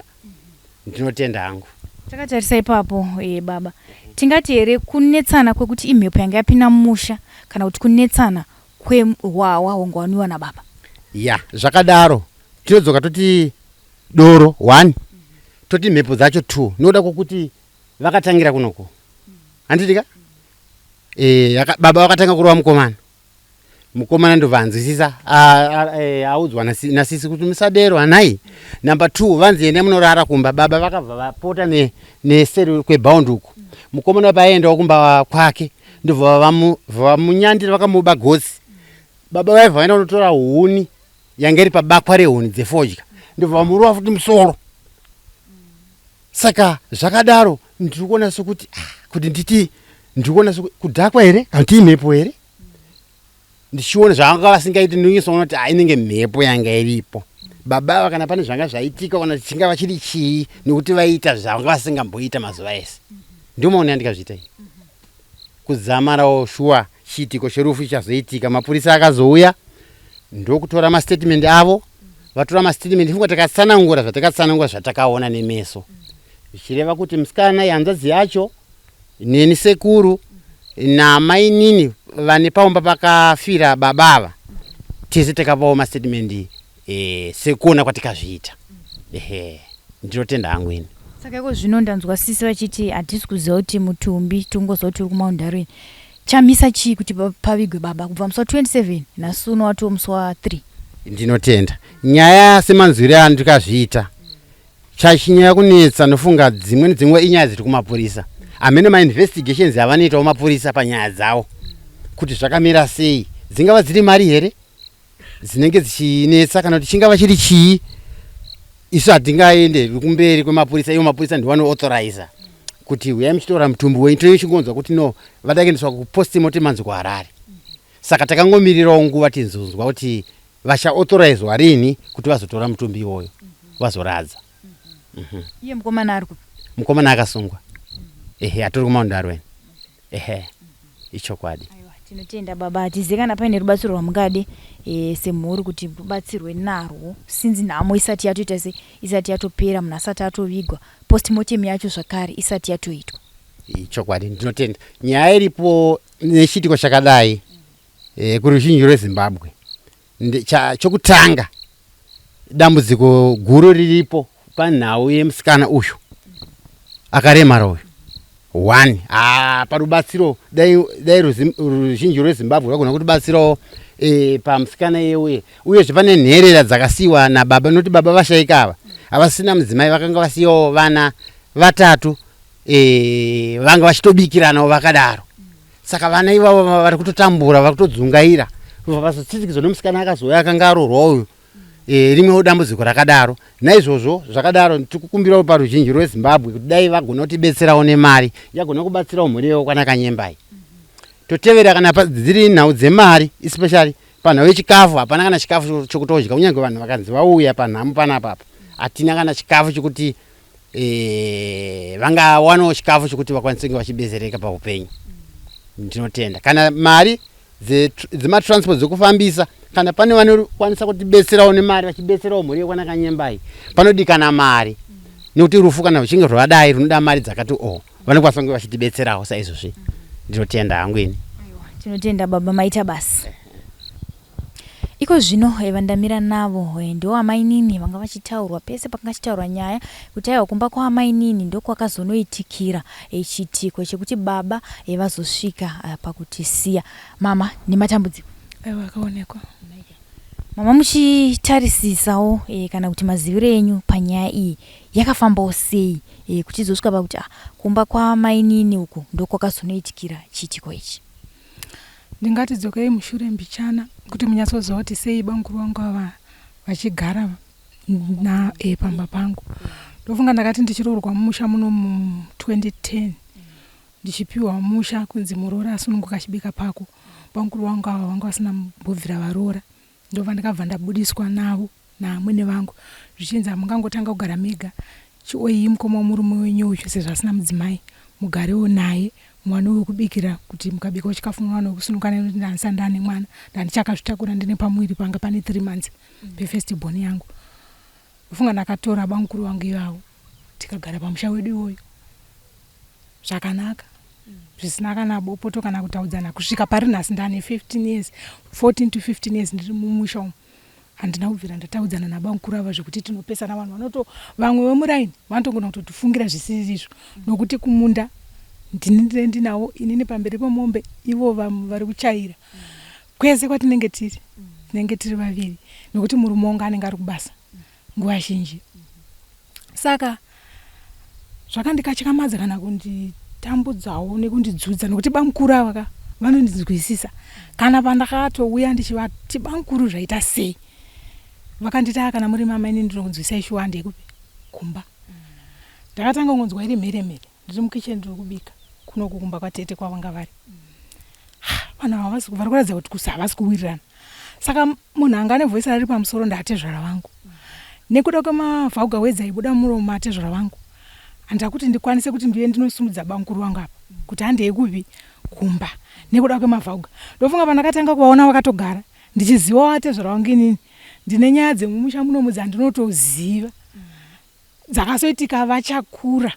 Ndinotenda hangu. Takatarisa ipapo baba, tingati here kunetsana kwekuti imhepo yanga yapinda mumusha, kana kuti kunetsana kwehwahwa hwanga hwanwiwa nababa? Ya, zvakadaro tinodzoka toti doro 1, toti mhepo dzacho 2, nokuda kwokuti vakatangira kunoko, handitika baba vakatanga kurova mukomana. Mukomana ndobva anzwisisa, audzwa nasisi kuti musadero hanai. Number 2, vanzi ende munorara kumba. Baba vakabva vapota neseri kwebhaundi uku. Mukomana paaiendawo kumba kwake, ndobva vamunyandira, vakamuba gotsi. Baba vaibva vaenda kunotora huni yanga iri pabakwa rehuni dzefodya, ndobva vamurova futi musoro. Saka zvakadaro ndiri kuona sokuti kuti nditi ndiri kuona kudhakwa here kana kuti imhepo here. Ndichiona zvavanga vasingaiti, ndinonyatsoona kuti inenge mhepo yanga iripo. Baba ava kana pane zvanga zvaitika, kana chingava chiri chii, nekuti vaiita zvavanga vasingamboita mazuva ese. Ndomaona yandikazviita iyi kudzamarawo. Shuwa chiitiko cherufu chichazoitika, mapurisa akazouya ndokutora mastatement avo. Vatora mastatement, funga takatsanangura zvatakatsanangura, zvatakaona nemeso, zvichireva kuti musikana ihanzvadzi yacho, neni sekuru namainini vane paumba pakafira baba ava, tese takapawo mastatement sekuona kwatikazviita. Ehe, ndinotenda hangu ini. Saka iko zvino ndanzwa sisi vachiti hatisi kuziva kuti mutumbi, tingozwa kuti uri kuMount Darwin. Chamisa chii kuti pavigwe baba kubva musi wa27, nhasi uno watoo musi wa3? Ndinotenda. Nyaya semanzwiro andikazviita, chachinyanya kunetsa nofunga dzimweni dzenguva inyaya dziri kumapurisa amene, mainvestigations avanoitawo mapurisa panyaya dzavo kuti zvakamira sei. Dzingava dziri mari here dzinenge dzichinetsa, kana kuti chingava chiri chii? Isu hatingaende kumberi kwemapurisa. Ivo mapurisa ndiwo vanoauthoriza kuti huyai muchitora mutumbi wenyu. Tinenge chingonzwa kuti no, vada kuendeswa kupostmortem, manzi kuHarare. Saka takangomirirawo nguva tinzonzwa kuti vachaauthorizewa rini kuti vazotora mutumbi iwoyo vazoradza. Iye mukomana ari kupi? Mukomana akasungwa. Ehe, atori kuMount Darwin. Ehe, ichokwadi. Aiwa, tinotenda baba. Hatizive kana paine rubatsiro rwamungade semhuri kuti rubatsirwe narwo, sinzi nhamo isati yatoita se isati yatopera, munhu asati atovigwa, postmortem yacho zvakare isati yatoitwa. Ichokwadi, ndinotenda. Nyaya iripo nechiitiko chakadai kuruzhinji rweZimbabwe, chokutanga, dambudziko guru riripo panhau yemusikana uyu akaremara uyu, one, parubatsiro, dai ruzhinji rweZimbabwe rwagona kutibatsirawo pamusikana iye uye uyezve pane nherera dzakasiyiwa nababa, nokuti baba vashaika ava havasina mudzimai, vakanga vasiyawo vana vatatu vanga vachitobikiranawo vakadaro. Saka vana ivavo vari kutotambura, vari kutodzungaira, vazotsitsikidzwa nemusikana akazouya akanga aroorwa uyu. E, rimwewo dambudziko rakadaro. Naizvozvo zvakadaro tikukumbirawo paruzhinji rweZimbabwe kuti dai vagona kutibetserawo nemari yagona kubatsirawo mhuri yekwana Kanyemba iyi. Totevera kana dziri nhau dzemari, especially panhau yechikafu, hapana kana chikafu chokutodya. Kunyange vanhu vakanzi vauya panhamo panapa apa, hatina kana chikafu chokuti vangawanawo chikafu chokuti vakwanise kunge vachibetsereka paupenyu. Ndinotenda kana mari dzematransport dzekufambisa, kana pane vanokwanisa kutibetserawo nemari vachibetserawo mhuri yekwana Kanyemba iyi. Panodikana mari nekuti rufu kana ruchinge rwakadai runoda mari dzakati o vanokwanisa kunge vachitibetserawo saizvozvi. Ndinotenda hangu ini. Tinotenda baba, maita basa. Iko zvino vandamira navo ndo amainini vanga vachitaurwa pese pakanga chitaurwa nyaya kuti aiwa, kumba kwaamainini ndokwakazonoitikira chiitiko chekuti baba vazosvika pakutisiya. Mama, nematambudziko. Aiwa, akaonekwa. Mama, muchitarisisawo kana kuti maziviro enyu panyaya iyi yakafambawo sei kuchizosvika pakuti kumba kwamainini uku ndokwakazonoitikira chiitiko ichi? Ndingati dzokei mushure mbichana kuti munyatsoziva kuti sei bamukuru vangu ava vachigara na pamba pangu. Ndofunga ndakati ndichiroorwa mumusha muno mu 2010, ndichipiwa musha kunzi muroora asununguka achibika pako, bamukuru vangu ava vanga vasina mbobvira varoora. Ndobva ndakabva ndabudiswa navo naamwene vangu, zvichinzi hamungangotanga kugara mega, chioyi mukoma wemurume wenyu uyu sezvo asina mudzimai, mugarewo naye muwane wekubikira, kuti mukabikawo chikafu muwane wekusunuka nekuti ndandisati ndane mwana, ndandichakazvitakura, ndine pamuviri panga pane 3 months pefirst born yangu. Ndofunga ndakatora bamukuru vangu ivavo, tikagara pamusha wedu iwoyo zvakanaka, zvisina kana bopoto kana kutaudzana kusvika pari nhasi. Ndane 15 years, 14 to 15 years ndiri mumusha umu, handina kubvira ndataudzana nabamukuru ava zvekuti tinopesana. Vanhu vanoto vamwe vemuraini vanotogona kutotifungira zvisiri izvo, nokuti kumunda ndini ndine ndinawo inini pamberi pemombe, ivo vamwe vari kuchaira. Kwese kwatinenge tiri, tinenge tiri vaviri, nokuti murume wangu anenge ari kubasa nguva zhinji. Saka zvakandikatyamadza kana kunditambudzawo nekundidzudza, nokuti bamukuru ava ka vanondinzwisisa. Kana pandakatouya ndichivati, "Bamukuru, zvaita sei?" vakanditi, "A, kana muri mama, ini ndinokunzwisai shuwa, ndekupi kumba." Ndakatanga kungonzwa iri mheremhere ndiri mukicheni, ndiri kubika kunoku kumba kwatete kwavanga vari. Vanhu ava vari kuratidza kuti kusi havasi kuwirirana. Saka munhu anga ane voice rari pamusoro ndaatezvara vangu. Nekuda kwemavhauga wedzi aibuda muromo maatezvara vangu, handida kuti ndikwanise kuti ndive ndinosumudza bamukuru vangu apa kuti handei kupi kumba nekuda kwemavhauga. Ndofunga pandakatanga kuvaona vakatogara, ndichizivawo atezvara vangu, inini ndine nyaya dzemumusha munomu dzandinotoziva dzakazoitika vachakura.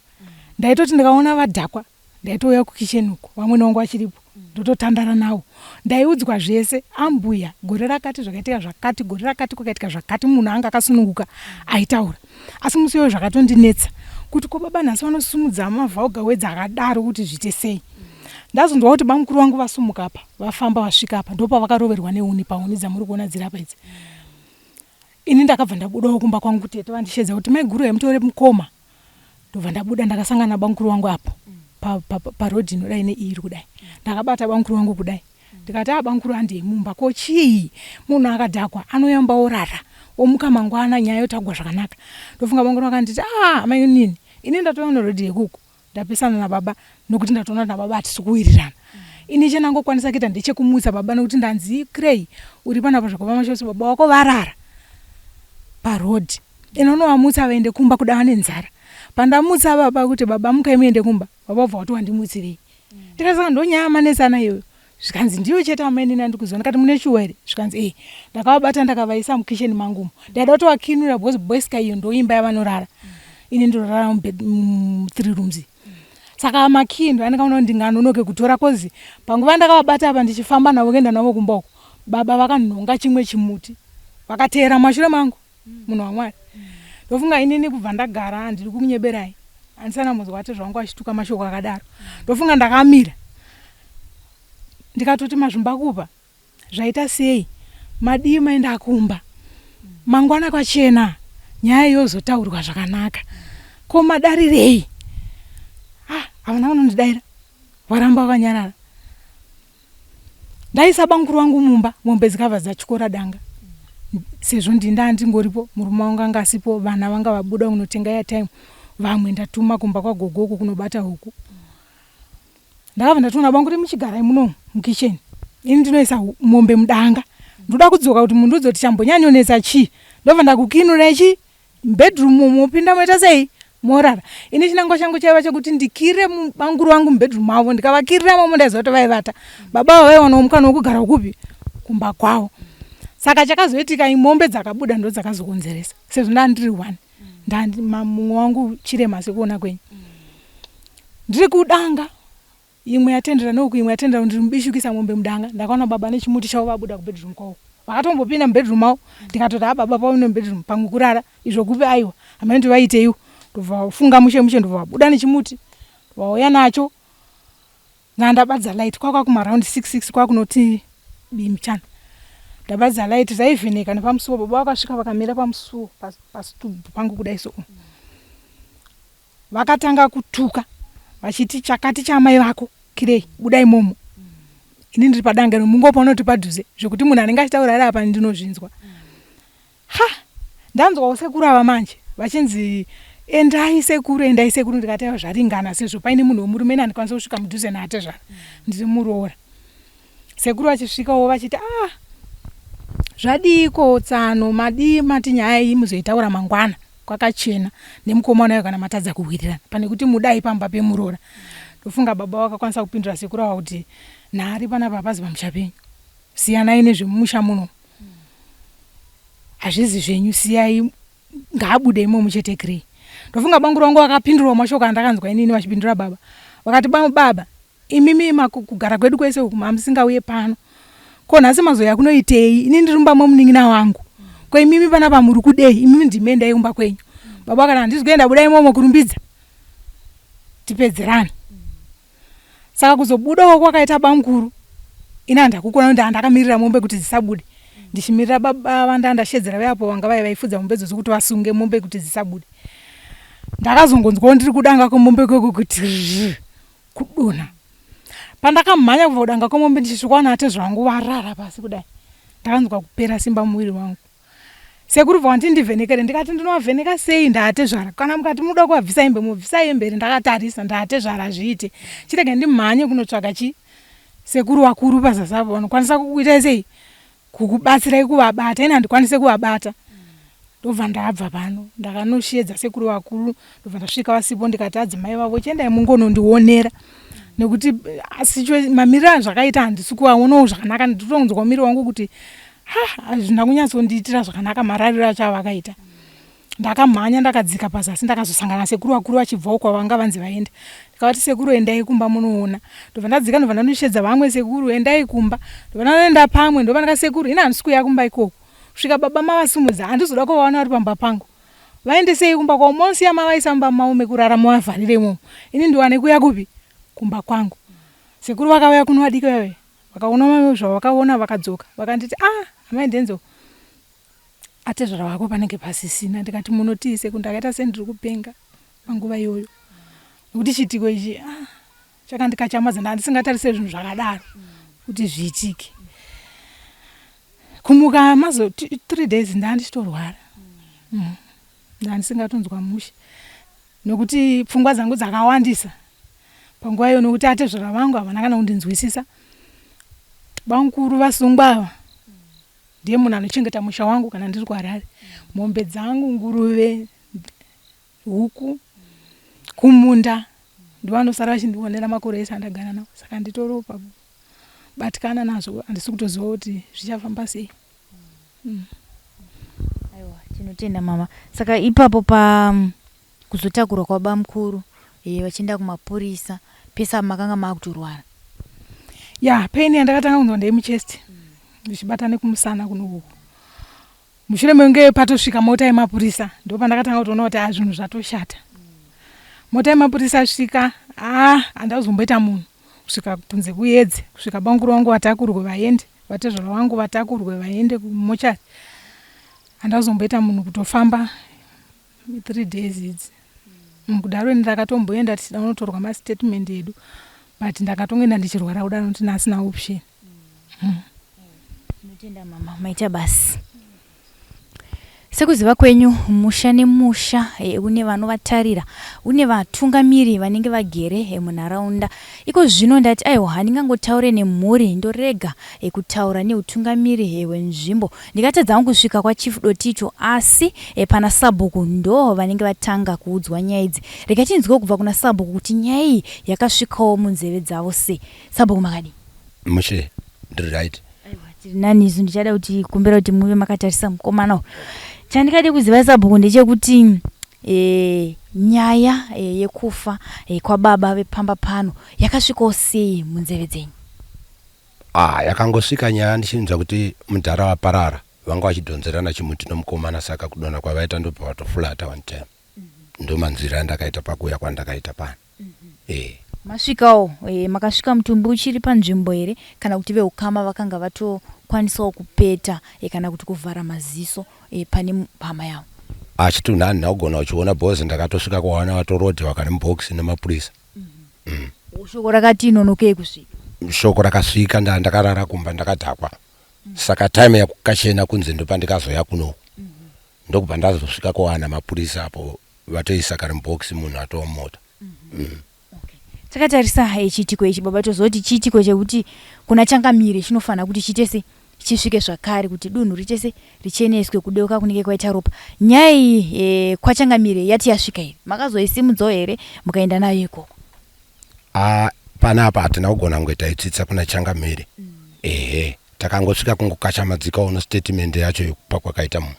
Ndaitoti ndikaona vadhakwa, ndaitouya kukicheni uko vamwene vangu vachiripo, ndototandara navo. Ndaiudzwa zvese, ambuya, gore rakati zvakaitika zvakati, gore rakati kwakaitika zvakati. Munhu anga akasununguka aitaura. Asi musi iyoyo zvakatondinetsa kuti ko baba nhasi vanosumudza mavhauga wedzi akadaro kuti zviite sei? Ndazonzwa kuti bamukuru vangu vasumuka apa, vafamba vasvika apa, ndopavakaroverwa nehuni pahuni dzamuri kuona dziri apa idzi. Ini ndakabva ndabudawo kumba kwangu, tete vandishedza kuti maiguru haimutore mukoma. Ndobva ndabuda, ndakasangana nabamukuru wangu apo parodhi inodai neiri kudai. Ndakabata bamukuru wangu kudai, ndikati, "A, bamukuru, handei mumba. Ko chii? Munhu akadhakwa anoyamba orara, omuka mangwana, nyaya yotagwa zvakanaka." Ndofunga bamukuru vakanditi, "A, mainini, ini ndatova nerodhi yekuku ndapesana nababa, nokuti ndatoona kuti nababa hatisi kuwirirana. Ini chandangokwanisa kuita ndechekumutsa baba, nokuti ndanzi crey uri panapa zvakoma mashose, baba wako varara parodhi. Inonovamutsa vaende kumba, kuda vane nzara." Pandamutsa baba kuti, "Baba, mukai muende kumba," baba vabva vati, "Wandimutsirei?" Ndikati, "Saka ndonyaya yamanetsana iyoyo?" Zvikanzi, "Ndiyo chete amainini andikuziva." Ndikati, "Mune shuwa here?" Zvikanzi, "E." Ndakavabata, ndakavaisa mukicheni mangumo. Ndaida kutovakinura because boyska iyo ndoimba yavanorara, ini ndinorara mu3 rooms. Saka makii ndo andikaona kuti ndinganonoke kutora, cause panguva ndakavabata apa ndichifamba navo kuenda navo kumba uko, baba vakanhonga chimwe chimuti vakateera mashure mangu. Munhu waMwari, ndofunga inini kubva ndagara, handiri kunyeberai, handisana munzwa ati zvangu achituka mashoko akadaro. Ndofunga ndakamira ndikatoti, "Mazvimbakupa zvaita sei? Madii maenda kumba? Mangwana kwachena, nyaya yozotaurwa zvakanaka. Ko madarirei?" Ah, havana kunondidaira, varamba vakanyarara. Ndaisa bamukuru vangu mumba, mombe dzikabva dzatyora danga. Sezvo ndini ndandingoripo murume wangu anga asipo vana vanga vabuda kunotenga airtime vamwe ndatuma kumba kwagogo uko kunobata huku. Ndakabva ndatoona bangu kuti muchigarai muno mukitchen ini ndinoisa mombe mudanga ndoda kudzoka kuti mundiudze kuti chambonyanyonetsa chii ndobva ndakukinurai chii Mubedroom umu mopinda moita sei morara. Ini chinangwa changu chaiva chekuti ndikire banguru vangu mubedroom mavo ndikavakirira momo ndaiziva kuti vaivata. Baba ava vaiwanawo mukana wekugara kupi kumba kwavo. Saka chakazoitika imombe dzakabuda ndodzakazokonzeresa sezvo ndandiri one mumwe wangu chirema sekuona kwenyu. Ndiri kudanga Imwe yatendera neuku imwe yatendera ndiri mubishi kuisa mombe mudanga ndakaona baba nechimuti chavo vabuda kubedroom kwavo vakatombopinda mubedroom mavo ndikatoti ha baba paune mubedroom pamwe kurara izvo kupi aiwa hameno kuti vaiteiwo ndobva vafunga mushe mushe ndobva vabuda nechimuti vauya nacho ndandabatidza light kwakwa kumaround 66 kwakunoti bimchana ndabatidza light raivheneka nepamusuwo baba vakasvika vakamira pamusuwo pasitubhu pangu kudai so Vakatanga kutuka vachiti chakati chaamai vako kirei buda imomo ini ndiri padanga iro mungopa unoti padhuze zvekuti munhu anenge achitaura ari apa ndinozvinzwa ha ndanzwawo sekuru ava manje vachinzi endai sekuru endai sekuru ndikati aiwa zvaringana sezvo paine munhu wemurume ini handikwanisa kusvika mudhuze naatezvara ndiri muroora sekuru vachisvikawo vachiti ah zvadiiko tsano madii mati nyaya iyi muzoitaura mangwana kwakachena nemukomana uyo kana matadza kuwirirana pane kuti mudai pamba pemuroora ndofunga baba vakakwanisa kupindura sekuru ava kuti nhari panapa hapazi pamusha penyu siyanai nezvemumusha muno hazvizi zvenyu siyai ngaabude imomo chete grey ndofunga banguru vangu vakapindurawo mashoko andakanzwa inini vachipindura baba vakati baba Imimi kugara kwedu kwese uku mamusingauye pano. Ko nhasi mazouya kunoitei? Ini ndiri mumba memunin'ina wangu. Ko imimi panapa muri kudei? Imimi ndimi endai kumba kwenyu. Baba kana handisi kuenda budai imomo kurumbidza. Tipedzerane. Saka kuzobudawo kwakaita bamukuru ini handakukona kuti ndandakamirira mombe kuti dzisabude. Ndichimirira baba vandandashedzera vayapo vanga vaiva vaifudza mombe idzodzo kuti vasunge mombe kuti dzisabude. Ndakazongonzwawo ndiri kudanga kwemombe kweko kuti kudonha. Pandakamhanya kubva kudanga kwemombe ndichisvika atezvara vangu varara pasi kudai ndakanzwa kupera simba muviri wangu. Sekuru bva ndivhenekere ndikati ndinovavheneka sei ndaatezvara kana mukati munoda kuvabvisa hembe mobvisa hembe here ndakatarisa ndaatezvara hazviite chirega ndimhanye kunotsvaga chi sekuru vakuru pazasi apo vanokwanisa kukuitai sei kukubatsirai kuvabata ini handikwanise kuvabata ndobva ndabva pano ndakanoshedza sekuru vakuru ndobva ndasvika vasipo ndikati adzimai vavo chiendai mungonondionera nekuti asi mamiriro azvakaita handisi kuvaonawo zvakanaka nditotonzwa miri wangu kuti ha hazvina kunyatsondiitira zvakanaka marariro acho avakaita Ndakamhanya ndakadzika pazasi ndakazosangana nasekuru vakuru vachibvawo kwavanga vanzi vaende. Ndikavati sekuru endai kumba munoona. Ndobva ndadzika ndobva ndanoshedza vamwe sekuru endai kumba. Ndobva ndanoenda pamwe ndobva ndikati sekuru ini handisi kuuya kumba ikoko. Kusvika baba mavasimudza handizoda kuvaona vari pamba pangu. Vaendesei kumba kwavo monosiya mavaisa mumba mavo mekurara movavharira imomo. Ini ndiwane kuuya kupi? Kumba kwangu. Sekuru vakauya kuno vadiki vaive vakaona zvavakaona vakadzoka vakanditi ah amai Denzel atezvara vako panenge pasisina ndikati munotii seku ndakaita sendiri kupenga panguva iyoyo nekuti chiitiko ichi ah, chakandikachamadza ndandisingatarise zvinhu zvakadaro kuti zviitike kumuka mazo three days ndandichitorwara mm. ndandisingatonzwa mushe Nokuti pfungwa dzangu dzakawandisa panguva iyo nokuti atezvara vangu havana kana kundinzwisisa. Bamukuru vasungwa ava ndiye munhu anochengeta musha wangu kana ndiri kuHarare. Mombe dzangu, nguruve, huku, kumunda ndovanosara vachindionera makore ese andagara navo saka nditoriwo pakubatikana nazvo handisi kutoziva kuti zvichafamba sei. Mm. Aiwa, tinotenda mama. Saka ipapo pa mm, kuzotakurwa kwabamukuru eh, vachienda kumapurisa pese apa makanga maakutorwara. Ya, pain yandakatanga kunzwa ndeyemuchest ndichibata nekumusana kuno uku. Mushure mekunge patosvika mota yemapurisa ndopandakatanga kutoona kuti ah zvinhu zvatoshata. Mota yemapurisa yasvika ah handazomboita munhu kusvika kunze kuyedze kusvika bamukuru vangu vatakurwe vaende. Vatezvara vangu vatakurwe vaende kumochari handazomboita munhu kutofamba three days idzi mukudaro ini ndakatomboenda tichida kunotorwa mastatement edu but ndakatongoenda ndichirwara kudaro nokuti ndasina option Tinotenda mama, maita basi. Sekuziva kwenyu, musha nemusha eh, une vanovatarira, une vatungamiri vanenge vagere eh, munharaunda. Iko zvino ndati aiwa handingangotaure nemhuri ndorega eh, kutaura neutungamiri hwenzvimbo. Ndikatadza hangu kusvika kwaChief Dotito asi pana Sabhuku ndo vanenge vatanga kuudzwa nyaya idzi. Rega tinzwewo kubva kuna Sabhuku kuti nyaya iyi yakasvikawo munzeve dzavo sei. Sabhuku makadii? Mushe, ndiri right. Aiwa, tiri nani isu. Ndichada kuti kumbira kuti muve makatarisa mukomana uyu. Chandingade kuziva sabhuku ndechekuti e, nyaya e, yekufa e, kwababa vepamba pano yakasvikawo sei munzeve dzenyu? Ah, yakangosvika nyaya ndichinzwa kuti mudhara vaparara vanga vachidhonzerana chimuti nomukomana saka kudonha kwavaita ndobva vatofulata one time. Ndomanzwiro andakaita pakuuya kwandakaita pano. Eh. Masvikawo e, makasvika mutumbi uchiri panzvimbo here kana kuti veukama vakanga vatokwanisawo kupeta e, kana kuti kuvhara maziso e, pane hama yavo? Ah, chitunha handina kugona kuchiona because ndakatosvika kwawana vatorodhiwa kari mubox nemapurisa. Mm. Shoko rakati nonokei kusvika? Shoko rakasvika ndakarara kumba ndakadhakwa. Saka time yakukachena kunze ndopandikazoya kuno. Ndokubva ndazosvika kwawana mapurisa apo vatoisa kari mubox munhu atova mumota. Takatarisa eh, chiitiko ichi baba tozoti chiitiko chekuti kuna changamire chinofanira kuti chiite se chisvike zvakare kuti dunhu riite se richeneswe kudeuka kunenge kwaita ropa. Nyaya iyi eh, kwachangamire yati yasvika here? Makazoisimudzawo here mukaenda nayo ikoko? Ah, panapa hatina kugona kunge taitsitsa kuna changamire. Ehe, takangosvika kungokachamadzikawo nostatement yacho yekupa kwakaita munhu.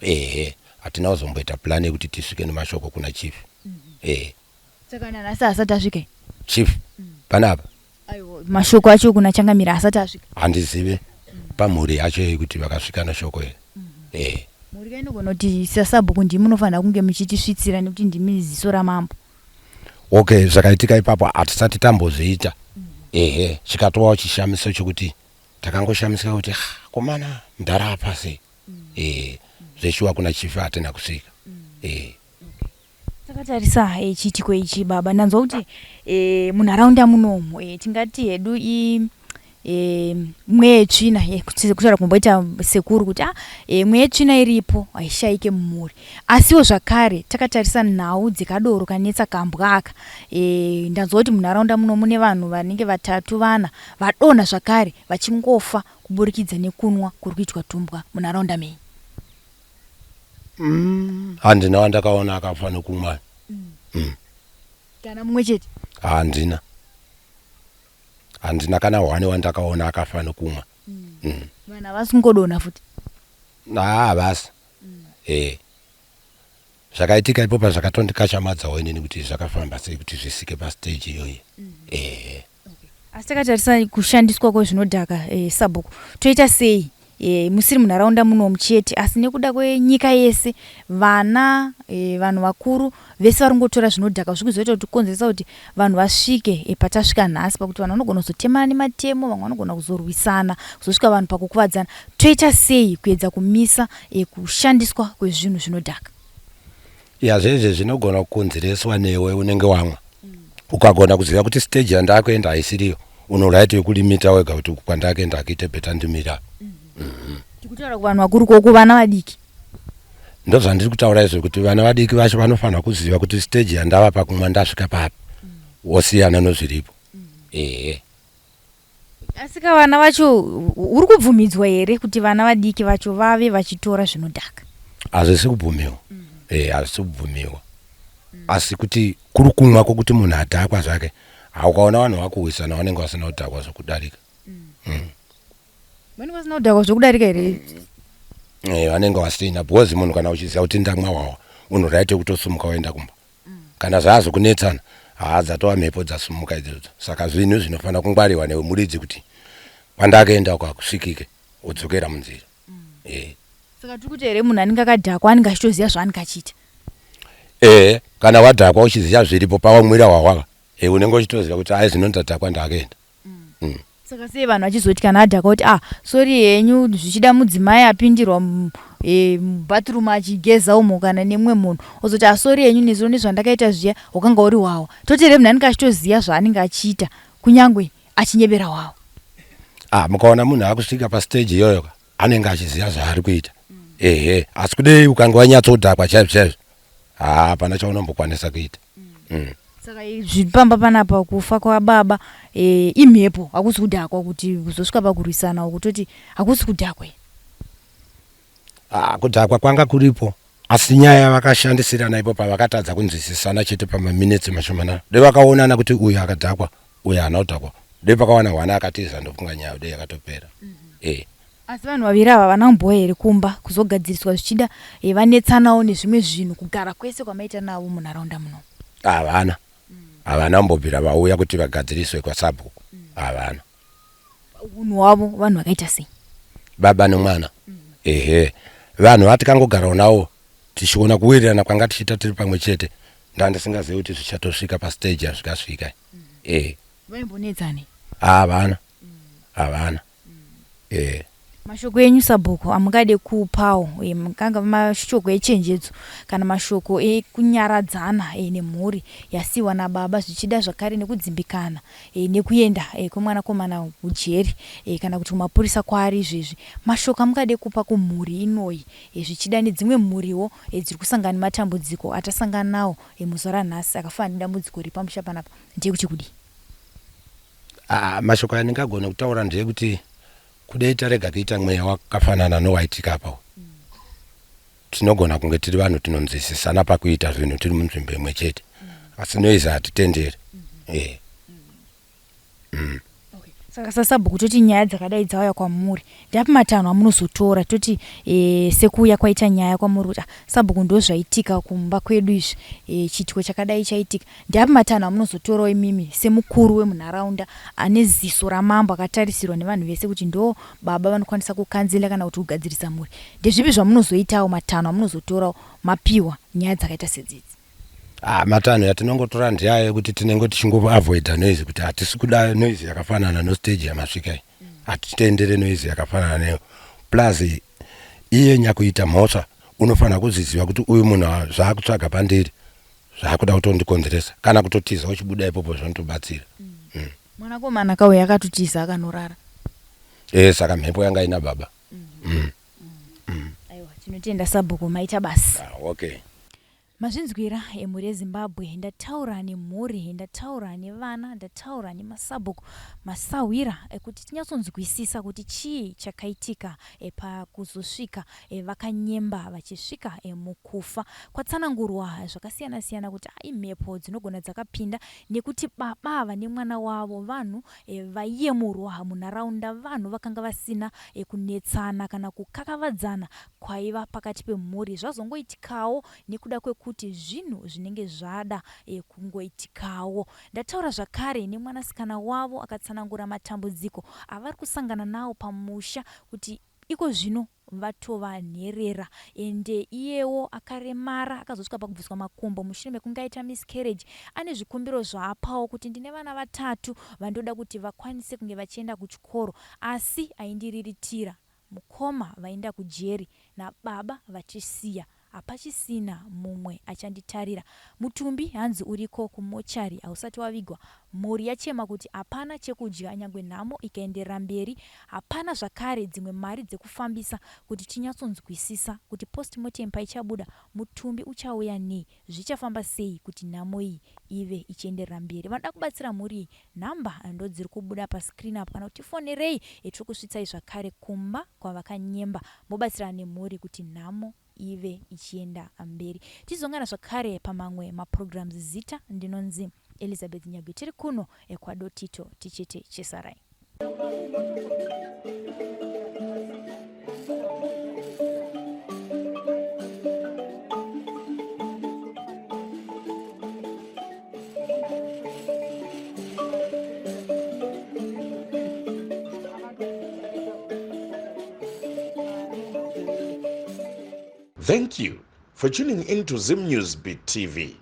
Ehe, hatina kuzomboita plan yekuti tisvike nemashoko kuna chief. Ehe. Saka nanhasi haasati asvika here? Chief, panapa Aiwa, mashoko acho kuna changamire haasati asvika. Handizive pamhuri yacho yekuti vakasvika neshoko here. Ehe. Mhuri ka inogona kuti sasabhuku ndimi munofanira kunge muchitisvitsira nekuti ndimi ziso ramambo. Okay, zvakaitika ipapo hatisati tambozviita. Ehe, chikatovawo chishamiso chokuti takangoshamisika kuti "Ah, komana mudhara afa sei? Ehe, zveshuwa kuna chief hatina kusvika. Ehe. Takatarisa eh, chiitiko ichi baba, ndanzwa kuti eh, munharaunda munomu eh, tingati hedu i eh, mweya yetsvina eh, kutaura kumboita sekuru kuti ah, eh, mweya yetsvina iripo haishaike mumhuri, asiwo zvakare takatarisa nhau dzekadoro kanetsa kambwa aka eh, ndanzwa kuti munharaunda muno mune vanhu vanenge vatatu vana vadonha zvakare vachingofa kuburikidza nekunwa kuri kuitwa tumbwa munharaunda menyu. Handina wandakaona akafa nekumwa. Kana mumwe chete? Handina. Handina kana hwani wandakaona akafa nekumwa. Vanhu havasi kungodonha futi? Haa, havasi. Eh. Zvakaitika ipopa zvakatondikashamadzawo inini kuti zvakafamba sei kuti zvisike pastage iyoyi. Ehe. Asi takatarisa kushandiswa kwezvinodhaka eh, sabhuku toita sei eh, musiri munharaunda munomu chete asi nekuda kwenyika yese vana eh, vanhu vakuru vese vari kungotora zvinodhaka zviri kuzoita kuti kukonzeresa kuti vanhu vasvike eh, patasvika nhasi pakuti vanhu vanogona kuzotemana nematemo vamwe vanogona kuzorwisana kuzosvika vanhu pakukuvadzana toita sei kuedza kumisa eh, kushandiswa kwezvinhu zvinodhaka? Ya, zvezve zvinogona kukonzereswa newe unenge wamwa. Ukagona kuziva kuti stage yandakuenda haisiriyo, uno right yekulimita wega kuti uku kwandakuenda hakuite, better ndimira. Tikutaura kuvanhu vakuru ko kuvana vadiki? Ndozvandiri kutaura izvo kuti vana vadiki vacho vanofanira kuziva kuti stage yandava pakumwa ndasvika papi, wosiyana nozviripo. Ehe. Asi ka vana vacho uri kubvumidzwa here kuti vana vadiki vacho vave vachitora zvinodhaka? Hazvisi kubvumiwa. Eh, hazvisi kubvumiwa, asi kuti kuri kumwa kwokuti munhu adhakwa zvake, haukaona vanhu vakuwisana vanenge vasina kudhakwa zvokudarika. Vanenge vasina kudhakwa zvokudarika here? Eh, vanenge vasina, because munhu kana uchiziva kuti ndamwa hwawa, uno right yekutosumuka woenda kumba. Kana zvaazokunetsana, haa, dzatova mhepo dzasumuka idzodzo. Saka zvinhu zvinofanira kungwarirwa newe muridzi kuti kwandakaenda uko hakusvikike, wodzokera munzira. Eh. Saka tiri kuti here munhu anenge akadhakwa anenge achitoziva zvaanenge achiita? Ehe, kana wadhakwa uchiziva zviripo pawamwira hwahwaka, e, unenge uchitoziva kuti ai zvino ndadhakwa ndakaenda. Saka sei vanhu vachizoti kana adhakwa kuti ah, sorry henyu, zvichida mudzimai apindirwa mubathroom achigeza umo kana nemumwe munhu ozoti ah, sorry henyu nezuro nezvandakaita zviya, wakanga uri hwawa. Toti here munhu anenge achitoziva zvaanenge achiita kunyangwe achinyebera hwawa? Ah, mukaona munhu akusvika pastage iyoyo ka, anenge achiziva zvaari kuita. Ehe, asi kudei ukange wanyatsodhakwa chaizvo chaizvo, haa, hapana chaunombokwanisa kuita. Saka zvipamba panapa kufa kwababa imhepo, hakusi kudhakwa kuti kuzosvika pakurwisana uku, toti hakusi kudhakwa. Ah, kudhakwa kwanga kuripo, asi nyaya yavakashandisirana ipo pavakatadza kunzwisisana chete pamaminitsi mashomanana, de vakaonana kuti uyu akadhakwa, uyu haana kudhakwa, de pakawana hwana akatiza, ndofunga nyaya de yakatopera. Asi vanhu vaviri ava havana kumboya here kumba kuzogadziriswa, zvichida vanetsanawo nezvimwe zvinhu kugara kwese kwamaita navo munharaunda muno? Havana, havana kumbobvira vauya kuti vagadziriswe kwasabhuku, havana. Unhu hwavo vanhu vakaita sei? Baba nomwana, ehe, vanhu vatikangogarawo navo tichiona kuwirirana kwanga tichiita tiri pamwe chete, ndandisingazivi kuti zvichatosvika pastage yazvikasvika. Vaimbonetsane? Havana, havana. Mashoko enyu sabhuku amungade kupawo, kanga mashoko echenjedzo kana mashoko ekunyaradzana nemhuri yasiyiwa nababa, zvichida zvakare nekudzimbikana nekuenda kwemwanakomana kujeri kana kuti kumapurisa kwaari izvezvi, mashoko amungade kupa kumhuri inoyi, zvichida nedzimwe mhuriwo dziri kusangana nematambudziko atasangana nawo muzuva ranhasi akafanana nedambudziko riri pamusha panapa, ndeyekuti kudii? Ah, mashoko andingagona kutaura ndeyekuti kudei tarega kuita mweya wakafanana nowaitika apa, tinogona kunge tiri vanhu tinonzwisisana pakuita zvinhu tiri munzvimbo imwe chete, asi noise hatitenderi. Saka sasabhuku, toti nyaya dzakadai dzauya kwamuri, ndapi matanho amunozotora? Toti sekuuya kwaita nyaya kwamuri kuti, "Ah, sabhuku, ndo zvaitika kumba kwedu izvi, chiitiko chakadai chaitika," ndapi matanho amunozotorawo imimi semukuru wemunharaunda ane ziso ramambo, akatarisirwa nevanhu vese kuti ndo baba vanokwanisa kukanzela kana kuti kugadzirisa mhuri? Ndezvipi zvamunozoitawo, matanho amunozotorawo mapiwa nyaya dzakaita sedzidzi? Ah, matanho yatinongotora ndeaya ekuti tinenge tichingoavoida noise, kuti hatisi kuda noise yakafanana nostage yamasvika iyi, hatitendere noise yakafanana neyo. Plus iye nyakuita mhosva unofanira kuzviziva kuti uyu munhu zvaakutsvaga pandiri zvaakuda kutondikonzeresa, kana kutotiza uchibuda ipopo zvinotobatsira. Mwanakomana kauya akatotiza akanorara. Saka mhepo yanga ina baba. Aiwa, tinotenda sabhuku, maita basa. Ah, okay. Mazvinzwira, emhuri yeZimbabwe. Ndataura nemhuri, ndataura nevana, ndataura nemasabhuku, masahwira, ekuti tinyatsonzwisisa kuti chii chakaitika pakuzosvika vakanyemba vachisvika mukufa. Kwatsanangurwa zvakasiyana-siyana kuti imhepo dzinogona dzakapinda nekuti baba ava nemwana wavo vanhu vaiyemurwa munharaunda, vanhu vakanga vasina kunetsana kana kukakavadzana kwaiva pakati pemhuri. Zvazongoitikawo nekuda kwekuti zvinhu zvinenge zvada kungoitikawo. Ndataura zvakare nemwanasikana wavo akatsanangura matambudziko avari kusangana nawo pamusha, kuti iko zvino vatova nherera, ende iyewo akaremara, akazosvika pakubviswa makumbo mushure mekunge aita miscarriage. Ane zvikumbiro zvaapawo kuti ndine vana vatatu vandoda kuti vakwanise kunge vachienda kuchikoro, asi aindiriritira mukoma vaenda kujeri nababa vachisiya, hapachisina mumwe achanditarira. Mutumbi hanzi uriko kumochari, hausati wavigwa. Mhuri yachema kuti hapana chekudya, nyangwe nhamo ikaenderera mberi, hapana zvakare dzimwe mari dzekufambisa kuti tinyatsonzwisisa kuti postmortem paichabuda mutumbi uchauya nei, zvichafamba sei kuti nhamo iyi ive ichienderera mberi. Vanoda kubatsira mhuri iyi, nhamba ndo dziri kubuda pascreen apo, kana kuti tifonerei. Tiri kusvitsai zvakare kumba kwavakanyemba, mobatsirana nemhuri kuti nhamo ive ichienda mberi. Tizongana zvakare pamamwe maprograms. Zita ndinonzi Elizabeth Nyagwe, tiri kuno ekwadotito, tichiti chisarai. Thank you for tuning in to Zim News Beat TV.